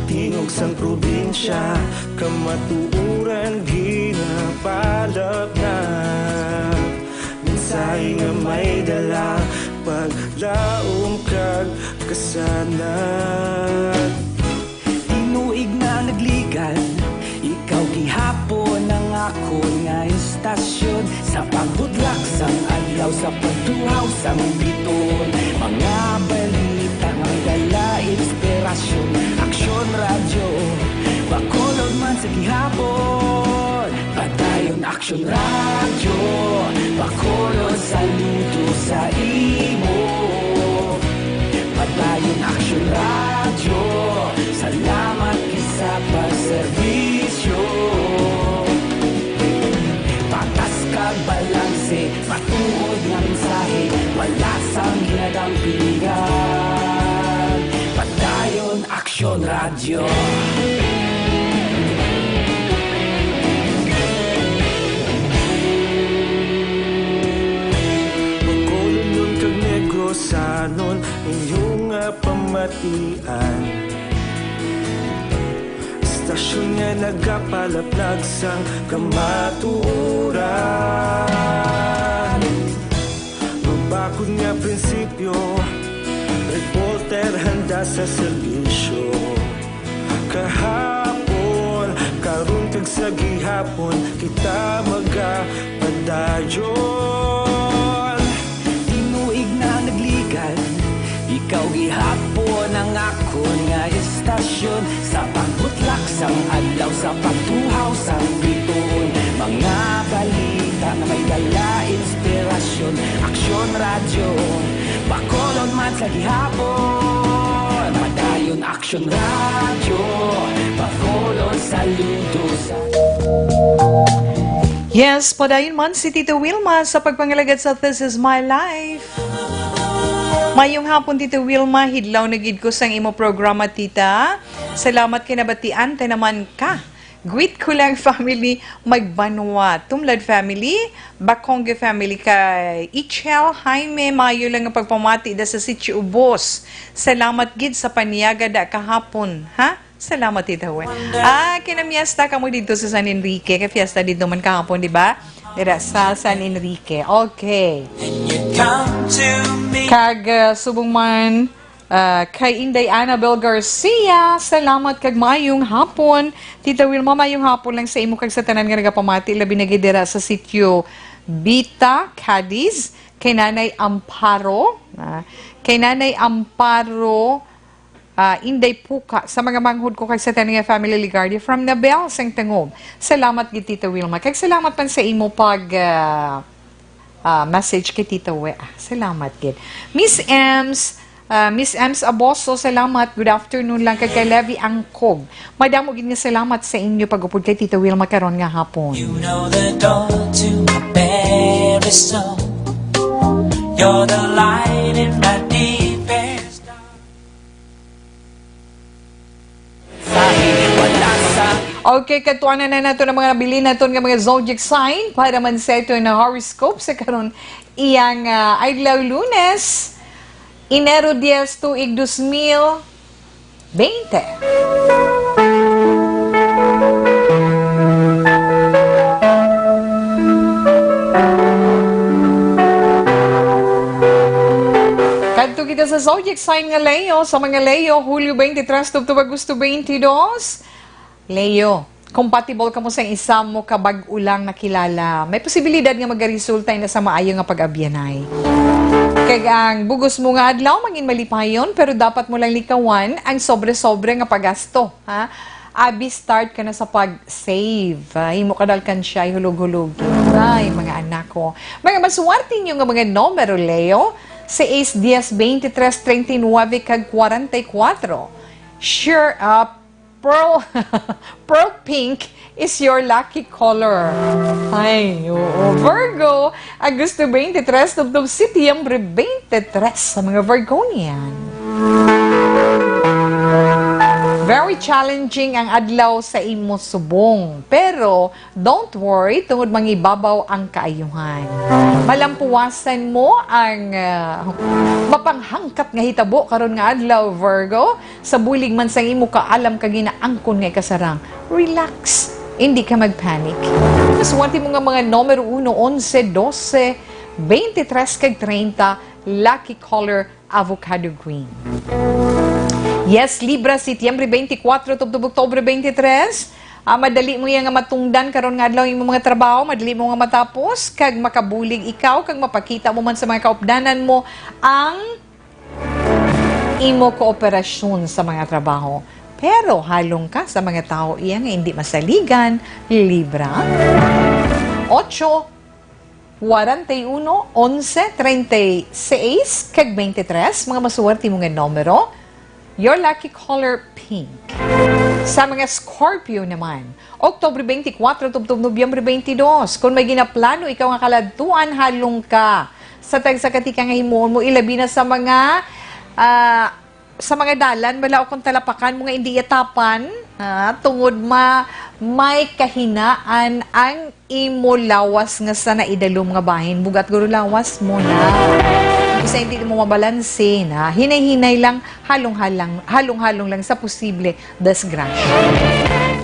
Tingog sang probinsya, kamatuoran ginapalapnap. Mensahe nga may dala, paglaom kag kasanag. Tinuig na nagligan, ikaw gihapon ang akon nga istasyon. Sa pagbudlak sang adlaw, sa pagtuhaw sang biton, mga balita nga may dala inspirasyon. Aksyon Radyo, Bacolod man sa gihapon. Padayon Aksyon Radyo, Bacolod, saludo sa imo. Padayon Aksyon Radyo, salamat gid sa pagserbisyo. Patas kag balanse, matuod nga mensahe, wala sang ginadampingan. Padayon Aksyon Radyo. Bacolodnon kag Negrosanon, inyo nga pamatian. Istasyon nga nagapalaplag sang kamatuoran. Mabakod nga prinsipyo, reporter handa sa serbisyo. Kahapon, karon kag sa gihapon, kita magapadayon. Tinuig na nagligan, ikaw gihapon ang akon nga istasyon. Sa pagbutlak sang adlaw, sa pagtuhaw sang biton, mga balita nga may dala inspirasyon. Aksyon Radyo, Bacolod man sa gihapon. Padayon Aksyon Radyo, Bacolod, saludo sa. Yes, padayon man si Tita Wilma sa pagpangalagad sa This Is My Life. Mayong hapon, Tita Wilma. Hidlaw na gid ko sang imo programa, Tita. Salamat kay nabatian ta naman ka. Greet ko lang family, Magbanwa, Tumlad family, Bacongue family, kay Ichel, Jaime, mayo lang nga pagpamati da sa Sitio Ubos. Salamat gid sa paniaga da kahapon, ha? Salamat, Tita Wen. Ah, kinamiesta kamo dito sa San Enrique, kay fiesta dito man kahapon, di ba? Dira sa San Enrique. Okay. Kag, ah, subong man, ah, kay Inday Annabel Garcia, salamat kag maayong hapon. Tita Wilma, maayong hapon lang sa imo kag sa tanan nga nagapamati, labi na gid dira sa sitio Bita, Cadiz, kay Nanay Amparo, ah, kay Nanay Amparo, ah, Inday Puka, sa mga manghod ko kag sa tanan nga family, Legardia from Nabel, Sangtangom. Salamat gid, Tita Wilma. Kag salamat man sa imo pag, ah, ah, message kay Tita We. Ah, salamat gid. Miss Ems, Ah, Miss Ems Aboso, salamat. Good afternoon lang kay, kay Levi Angkog. Madamo gid nga salamat sa inyo pag-upod kay Tita Wilma karon nga hapon. You know the door to my very soul. You're the light in my deepest dark. Okay, katuanan na nato ang mga nabilin naton nga mga zodiac sign para man sa aton nga horoscope sa karon iyang, ah, adlaw Lunes, Enero diez, tuig dos mil bente. Kadto kita sa zodiac sign nga Leo. Sa mga Leo, Hulyo twenty-three tubtob Agosto twenty-two, Leo, compatible kamo sa isa mo ka bag-o lang nakilala. May posibilidad nga magaresulta ina sa maayo nga pag-abyanay. Kag ang bugos mo nga adlaw, mangin malipayon, pero dapat mo lang likawan ang sobre-sobre nga paggasto, ha? Abi, start ka na sa pag-save. Ah, imo ka dalkan siya, ihulog-hulog. Ay, mga anak ko. Mga maswerte nyo nga mga numero, Leo, seis, diez, veintitrés, treinta y nueve, kag kwarenta y kuwatro. Cheer up, Pearl, pearl pink is your lucky color. Ay, oo. Virgo, Agosto twenty-three, tubtob Setyembre twenty-three sa mga Virgonian. Very challenging ang adlaw sa imo subong. Pero, don't worry, tungod mangibabaw ang kaayuhan. Malampuwasan mo ang, ah, mapanghangkat nga hitabo karon nga adlaw, Virgo. Sa bulig man sang imo kaalam kag ginaangkon nga ikasarang, relax. Indi ka mag-panic. Maswerte mo nga mga numero uno, onse, dose, twenty-tres, kag treinta, lucky color, avocado green. Yes, Libra, Setyembre twenty-four, tubtob Oktubre twenty-three. Ah, madali mo yan nga matungdan karon nga adlaw ang imong mga trabaho, madali mo nga matapos, kag makabulig ikaw, kag mapakita mo man sa mga kaupdanan mo ang imo kooperasyon sa mga trabaho. Pero halong ka sa mga tawo iya nga indi masaligan, Libra. Ocho, kwarenta y uno, onse, treinta y seis, kag twenty-tres, mga maswerte mo nga numero. Your lucky color, pink. Sa mga Scorpio naman, Oktubre twenty-four tubtob Nobyembre twenty-two. Kung may ginaplano ikaw nga kaladtuan, halong ka sa tagsa ka tika nga himuon mo, ilabi na sa mga, ah, sa mga dalan bala o kung talapakan mo nga indi atapan, ah, tungod ma-, may kahinaan ang imo lawas nga sa naidalom nga bahin. Bugat guro lawas mo na. Bisan hindi mo mabalanse na, hinay-hinay lang, halong-halang, halong-halong lang sa posible disgrasya.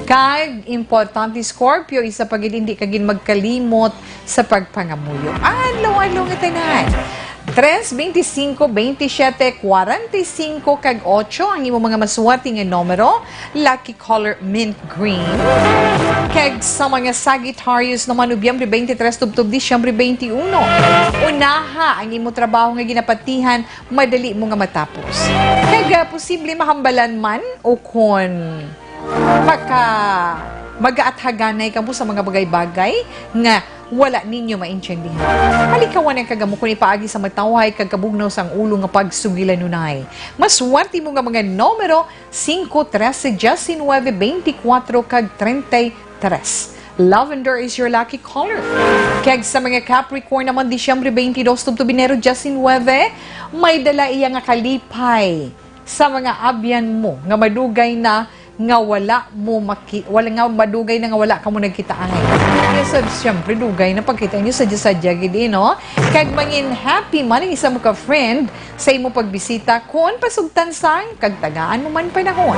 Kag importante, Scorpio, isa pa gid, hindi ka gid magkalimot sa pagpangamuyo. Adlaw-adlaw nga tanan. Tres, veinticinco, veintisiete, cuarenta y cinco, kag ocho ang imo mga maswerte nga numero. Lucky color, mint green. Kag sa mga Sagittarius naman, Nobyembre twenty-three tubtob Disyembre twenty-uno. Unaha ang imo trabaho nga ginapatihan, madali mo nga matapos. Kag, ah, posible mahambalan man o kon maka-, mag-aathaganay kamo sa mga bagay-bagay nga wala ninyo maintindihan. Malikawan ang kag-amo kon ipaagi sa matawhay kag kabugnaw sang ulo nga pagsugilanunay. Maswerte mo nga mga numero, singko, trese, diecinuebe, beintikwatro, kag treinta y tres. Lavender is your lucky color. Kag sa mga Capricorn naman, Disyembre twenty-dos tubtob Enero diecinuebe, may dala iya nga kalipay sa mga abyan mo nga madugay na nga wala mo maki-, wala, nga madugay na nga wala kamo nagkitaay. Kaya sa, siyempre, dugay na pagkita niyo, sadya-sadya gid, eh, no? Kag mangin happy man ang isa mo ka friend sa imo pagbisita kon pasugtan sang kag tagaan mo man panahon.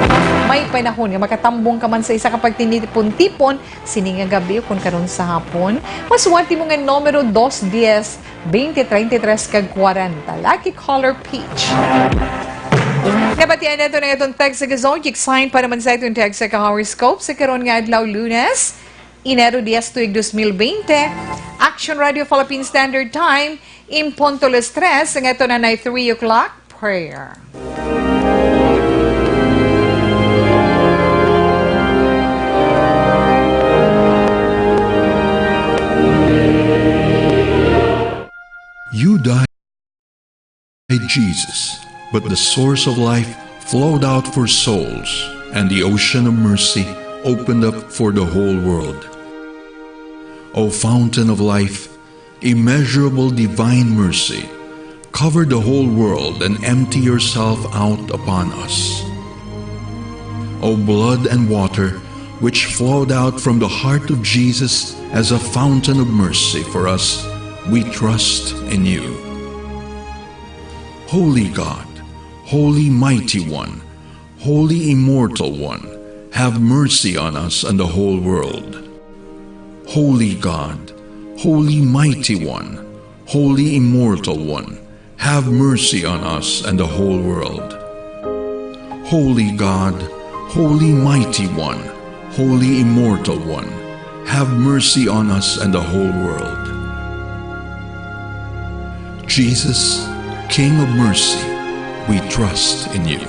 May panahon nga makatambong ka man sa isa ka pagtinipon-tipon sini nga gabi o kon karon sa hapon. Maswerte mo nga numero, dos, dies, veinte, treinta y tres, kag kwarenta. Lucky color, peach. Nabatian nato na itong text sa zodiac sign para man sa itong text sa ka-horoscope sa karon nga adlaw, Lunes, Enero dies, tuig dos mil bente. Action Radio Philippine Standard Time, in punto las tres, ang ato na na three o'clock prayer. You died, Jesus. But the source of life flowed out for souls, and the ocean of mercy opened up for the whole world. O fountain of life, immeasurable divine mercy, cover the whole world and empty yourself out upon us. O blood and water, which flowed out from the heart of Jesus as a fountain of mercy for us, we trust in you. Holy God, Holy Mighty One, Holy Immortal One, have mercy on us and the whole world. Holy God, Holy Mighty One, Holy Immortal One, have mercy on us and the whole world. Holy God, Holy Mighty One, Holy Immortal One, have mercy on us and the whole world. Jesus, King of mercy, we trust in you.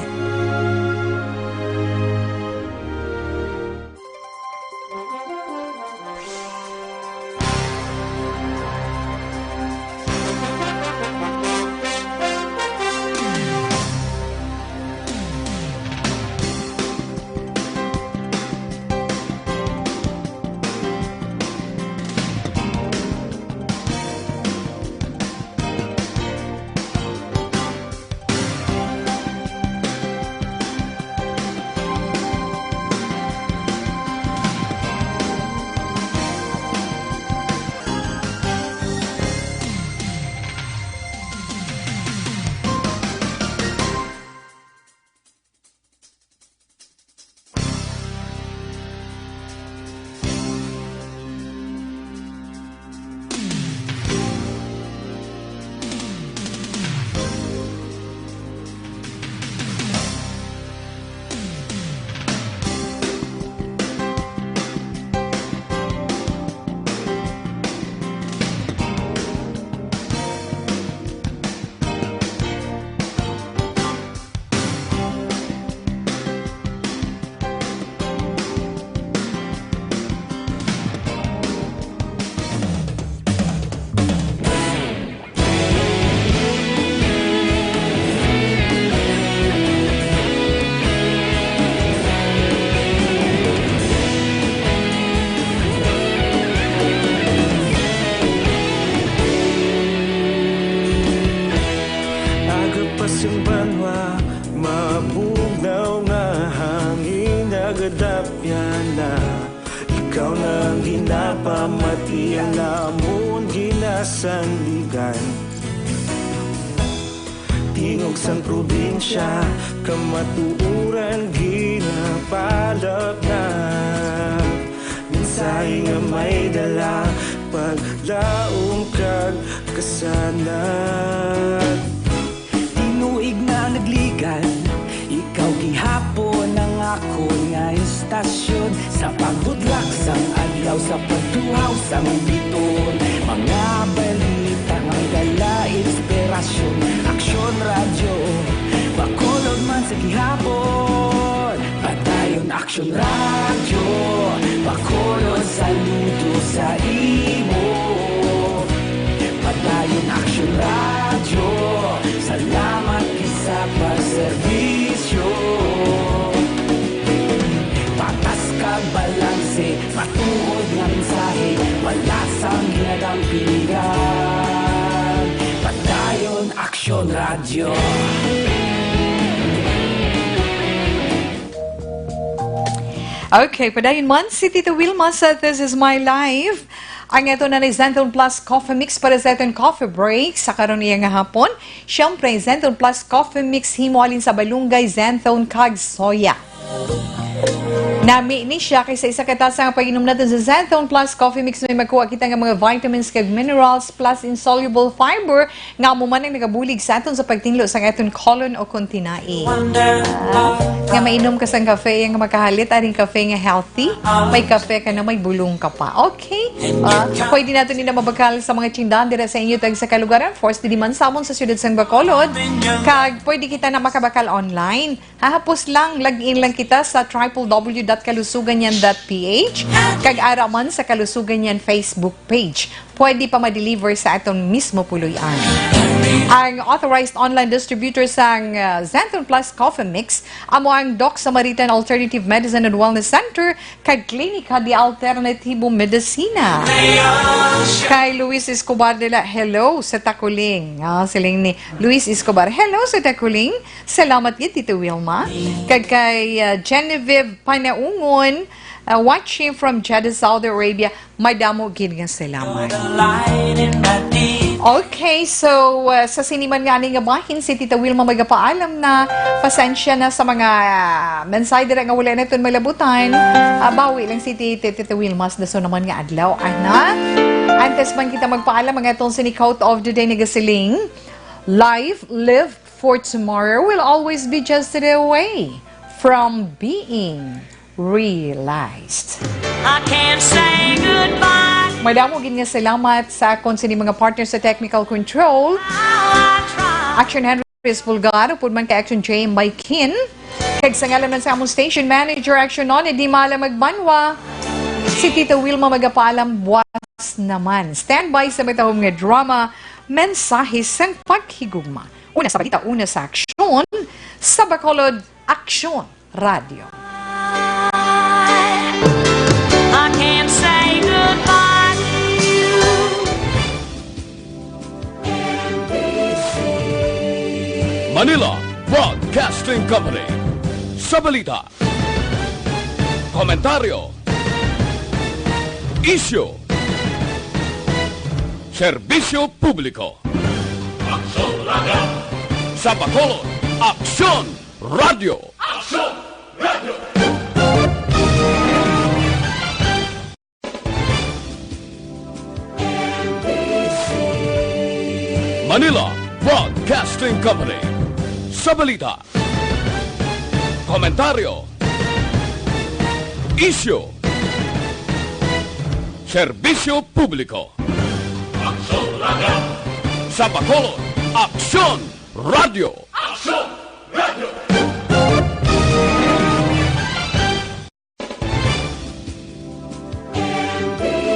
Aga pa sing banwa, mabugnaw nga hangin nagadapyan na. Ikaw na ang ginapamati, ang amon ginasandigan. Tingog sang probinsya, kamatuoran ginapalapnag. Mensahe nga may dala, paglaom kag kasanag. Tinuig na nagligan, ikaw gihapon ang akon nga istasyon. Sa pagbudlak sang adlaw, sa pagtuhaw sang biton, mga balita nga dala inspirasyon. Aksyon Radyo Bacolod man sa gihapon. Padayon Aksyon Radyo Bacolod, saludo sa imo. Padayon Aksyon Radyo, salamat gid sa pagserbisyo. Patas kag balanse, matuod nga mensahe, wala sang ginadampingan. Padayon Aksyon Radyo. Okay, padayon man si Tita Wilma sa This Is My Life. Ang ato na ni Xanthone Plus Coffee Mix para sa aton coffee break sa karon iya nga hapon. Siyempre, Xanthone Plus Coffee Mix himo halin sa balunggay, xanthone, kag soya. Nami ni siya kay sa isa ka tasa nga pag-inom naton sa Xanthone Plus Coffee Mix, may makuha kita nga mga vitamins kag minerals plus insoluble fiber nga amo man ang nagabulig sa aton sa pagtinlo sang aton colon o kon tinai. Ah, nga mainom ka sang kafe, nga makahalit aning kafe nga healthy, may kafe ka na, may bulong ka pa. Okay? Ah, pwede naton ina mabakal sa mga tindahan dira sa inyo tag sa kalugaran, force dili man sa amon sa siyudad sang Bacolod. Kag pwede kita na makabakal online. Hahapos lang, log in lang kita sa triple W dot kalusugan yan dot P H, kag ara man sa Kalusugan Yan Facebook page. Pwede pa ma-deliver sa aton mismo puloy-an. Ang authorized online distributor sang, ah, Xanthone Plus Coffee Mix amo ang Doc Samaritan Alternative Medicine and Wellness Center kag Klinika de Alternatibo Medicina. Kay Luis Escobar de la, "Hello sa Takuling." Ah, siling ni Luis Escobar, "Hello sa Takuling. Salamat gid, Tita Wilma." Kag kay, ah, Genevieve Panaungon, ah, watching from Jeddah, Saudi Arabia. Madamo gid nga salamat. Okay, so, uh, sa sini man nga ani nga bahin, si Tita Wilma magapaalam na. Pasensya na sa mga, uh, mensahe dira nga wala naton malabutan. Uh, bawi lang si Tita, Tita Wilma sa dason naman nga adlaw, ana. Antes man kita magpaalam, ang atong sini quote of the day nagasiling, "Life lived for tomorrow will always be just a day away from being realized." I can't say goodbye. Madamo gid nga salamat sa akon sini mga partner sa technical control. How I try. Action Henry Pulgar, upod man kay Action J M by Kin. Kag sa ngalan man sa among station manager, Action Nonnie Di Mala Magbanwa, si Tita Wilma magapaalam, buwas naman. Standby sa matahom nga drama, Mensahe sang Paghigugma. Una sa balita, una sa aksyon, sa Bacolod, Aksyon Radyo. I can't say goodbye to you. Manila Broadcasting Company. Sa balita, komentaryo, isyu, serbisyo publiko. Aksyon Radyo. Sa Bacolod, Aksyon Radyo. Aksyon Radyo. Manila Broadcasting Company. Sa balita, komentaryo, isyu, serbisyo publiko. Aksyon Radyo. Sa Bacolod, Aksyon Radyo.